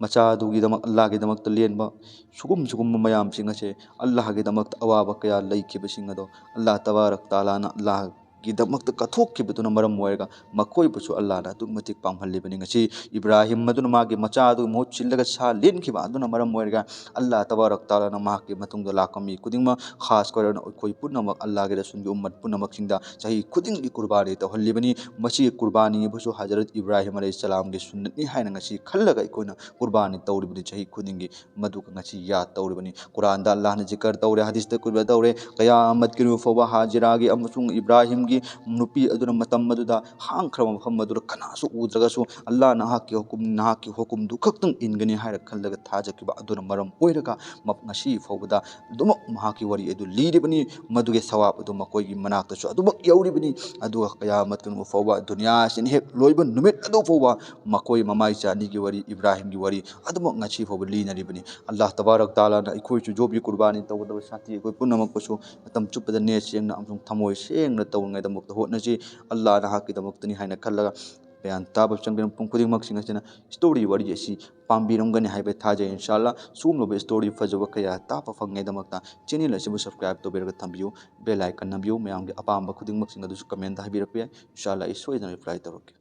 ꯃꯆꯥ ꯑꯗꯨꯒꯤꯗꯃꯛ, ꯑꯜꯂꯥꯍꯒꯤꯗꯃꯛꯇ ꯂꯦꯟꯕ ꯁꯨꯒꯨꯝ ꯁꯨꯒꯨꯝꯕ ꯃꯌꯥꯝꯁꯤꯡ ꯑꯁꯦ ꯑꯜꯂꯥꯍꯒꯤꯗꯃꯛꯇ ꯑꯋꯥꯕ ꯀꯌꯥ ꯂꯩꯈꯤꯕꯁꯤꯡ ꯑꯗꯣ ꯑꯜꯂꯥꯍ ꯇꯕꯥꯔꯛ ꯇꯥꯂꯥꯅ ꯑꯜꯂꯥꯍꯒꯤꯗꯃꯛꯇ ꯀꯠꯊꯣꯛꯈꯤꯕꯗꯨꯅ ꯃꯔꯝ ꯑꯣꯏꯔꯒ ꯃꯈꯣꯏꯕꯨꯁꯨ ꯑꯜꯂꯥꯍꯅ ꯑꯗꯨꯛꯀꯤ ꯃꯇꯤꯛ ꯄꯥꯝꯍꯜꯂꯤꯕꯅꯤ꯫ ꯉꯁꯤ ꯏꯕ꯭ꯔꯥꯍꯤꯝ ꯑꯗꯨꯅ ꯃꯥꯒꯤ ꯃꯆꯥ ꯑꯗꯨ ꯃꯍꯨꯠ ꯁꯤꯜꯂꯒ ꯁꯥ ꯂꯦꯟꯈꯤꯕ ꯑꯗꯨꯅ ꯃꯔꯝ ꯑꯣꯏꯔꯒ ꯑꯜꯂꯥꯍ ꯇꯕꯥꯔꯛ ꯇꯥꯂꯥꯅ ꯃꯍꯥꯛꯀꯤ ꯃꯇꯨꯡꯗ ꯂꯥꯛꯄ ꯃꯤ ꯈꯨꯗꯤꯡꯃꯛ, ꯈꯥꯁ ꯀꯣꯏꯔꯅ ꯑꯩꯈꯣꯏ ꯄꯨꯝꯅꯃꯛ, ꯑꯜꯂꯥꯍꯒꯤ ꯔꯁꯨꯜꯒꯤ ꯎꯝꯃꯠ ꯄꯨꯝꯅꯃꯛꯁꯤꯡꯗ ꯆꯍꯤ ꯈꯨꯗꯤꯡꯒꯤ ꯀꯨꯔꯕꯥꯅꯤ ꯇꯧꯍꯜꯂꯤꯕꯅꯤ꯫ ꯃꯁꯤ ꯀꯨꯔꯕꯥꯅꯤ ꯑꯁꯤꯕꯨꯁꯨ ꯍꯖꯔꯠ ꯏꯕ꯭ꯔꯥꯍꯤꯝ ꯑꯂꯩꯍꯤꯁꯁꯂꯥꯝꯒꯤ ꯁꯨꯟꯅꯠꯅꯤ ꯍꯥꯏꯅ ꯉꯁꯤ ꯈꯜꯂꯒ ꯑꯩꯈꯣꯏꯅ ꯀꯨꯔꯕꯥꯅꯤ ꯇꯧꯔꯤꯕꯅꯤ ꯆꯍꯤ ꯈꯨꯗꯤꯡꯒꯤ꯫ ꯃꯗꯨꯒ ꯉꯁꯤ ꯌꯥꯗ ꯇꯧꯔꯤꯕꯅꯤ꯫ ꯀꯨꯔꯥꯟꯗ ꯑꯜꯂꯥꯍꯅ ꯖꯤꯀꯔ ꯇꯧꯔꯦ, ꯍꯗꯤꯁꯇ ꯀꯨꯔꯕꯥ ꯇꯧꯔꯦ, ꯀꯌꯥꯃꯠꯀꯤ ꯅꯨꯃꯤꯠ ꯐꯥꯎꯕ ꯍꯥꯖꯤꯔꯥꯒꯤ ꯑꯃꯁꯨꯡ ꯏꯕ꯭ꯔꯥꯍꯤꯝꯒꯤ ꯅꯨꯄꯤ ꯑꯗꯨꯅ ꯃꯇꯝ ꯑꯗꯨꯗ ꯍꯥꯡꯈ꯭ꯔꯕ ꯃꯐꯝ ꯑꯗꯨꯗ ꯀꯅꯥꯁꯨ ꯎꯗ꯭ꯔꯒꯁꯨ, "ꯑꯜꯂꯥꯍ, ꯅꯍꯥꯛꯀꯤ ꯍꯨꯀꯨꯝ, ꯅꯍꯥꯛꯀꯤ ꯍꯨꯀꯨꯝꯗꯨ ꯈꯛꯇꯪ ꯏꯟꯒꯅꯤ" ꯍꯥꯏꯔ ꯈꯜꯂꯒ ꯊꯥꯖꯈꯤꯕ ꯑꯗꯨꯅ ꯃꯔꯝ ꯑꯣꯏꯔꯒ ꯃ-, ꯉꯁꯤ ꯐꯥꯎꯕꯗ ꯑꯗꯨꯃꯛ ꯃꯍꯥꯛꯀꯤ ꯋꯥꯔꯤ ꯑꯗꯨ ꯂꯤꯔꯤꯕꯅꯤ꯫ ꯃꯗꯨꯒꯤ ꯁꯋꯥꯕ ꯑꯗꯨ ꯃꯈꯣꯏꯒꯤ ꯃꯅꯥꯛꯇꯁꯨ ꯑꯗꯨꯃꯛ ꯌꯧꯔꯤꯕꯅꯤ꯫ ꯑꯗꯨꯒ ꯀꯌꯥꯃꯠꯀꯤ ꯅꯨꯃꯤꯠ ꯐꯥꯎꯕ, ꯗꯨꯅꯤꯌꯥ ꯑꯁꯤꯅ ꯍꯦꯛ ꯂꯣꯏꯕ ꯅꯨꯃꯤꯠ ꯑꯗꯨ ꯐꯥꯎꯕ ꯃꯈꯣꯏ ꯃꯃꯥꯏ ꯆꯥꯅꯤꯒꯤ ꯋꯥꯔꯤ, ꯏꯕ꯭ꯔꯥꯍꯤꯝꯒꯤ ꯋꯥꯔꯤ ꯑꯗꯨꯃꯛ ꯉꯁꯤ ꯐꯥꯎꯕ ꯂꯤꯅꯔꯤꯕꯅꯤ꯫ ꯑꯜꯂꯥꯍ ꯇꯕꯥꯔꯛ ꯇꯥꯂꯥꯅ ꯑꯩꯈꯣꯏꯁꯨ ꯖꯣꯕꯤ ꯀꯨꯔꯕꯥꯅꯤ ꯇꯧꯒꯗꯕ ꯁꯥꯊꯤ ꯑꯩꯈꯣꯏ ꯄꯨꯝꯅꯃꯛꯄꯨꯁꯨ ꯃꯇꯝ ꯆꯨꯞꯄꯗ ꯅꯦꯠ ꯁꯦꯡꯅ ꯑꯃꯁꯨꯡ ꯊꯃꯣꯏ ꯁꯦꯡꯅ ꯇꯧꯅꯉꯥꯏꯗꯃꯛꯇ ꯍꯣꯠꯅꯁꯤ꯫ ꯑꯜꯂꯥꯍ ꯅꯍꯥꯛꯀꯤꯗꯃꯛꯇꯅꯤ ꯍꯥꯏꯅ ꯈꯜꯂꯒ ꯕꯌꯥꯟ ꯇꯥꯕ ꯆꯪꯕꯤꯔꯝꯕ ꯄꯨꯝ ꯈꯨꯗꯤꯡꯃꯛꯁꯤꯡ ꯑꯁꯤꯅ ꯁ꯭ꯇꯣꯔꯤ ꯋꯥꯔꯤ ꯑꯁꯤ ꯄꯥꯝꯕꯤꯔꯝꯒꯅꯤ ꯍꯥꯏꯕ ꯊꯥꯖꯩ꯫ ꯏꯟꯁꯥ ꯑꯜꯂꯥꯍ ꯁꯤꯒꯨꯝꯂꯕ ꯁ꯭ꯇꯣꯔꯤ ꯐꯖꯕ ꯀꯌꯥ ꯇꯥꯕ ꯐꯪꯅꯉꯥꯏꯗꯃꯛꯇ ꯆꯦꯅꯦꯜ ꯑꯁꯤꯕꯨ ꯁꯕꯁꯀ꯭ꯔꯥꯏꯕ ꯇꯧꯕꯤꯔꯒ ꯊꯝꯕꯤꯌꯨ꯫ ꯕꯦꯜ ꯑꯥꯏꯀꯟ ꯅꯝꯕꯤꯌꯨ꯫ ꯃꯌꯥꯝꯒꯤ ꯑꯄꯥꯝꯕ ꯈꯨꯗꯤꯡꯃꯛꯁꯤꯡ ꯑꯗꯨꯁꯨ ꯀꯃꯦꯟꯗ ꯍꯥꯏꯕꯤꯔꯛꯄ ꯌꯥꯏ꯫ ꯏꯟꯁꯥ ꯑꯜꯂꯥꯍ ꯑꯩ ꯁꯣꯏꯗꯅ ꯔꯤꯄ꯭ꯂꯥꯏ ꯇꯧꯔꯛꯀꯦ꯫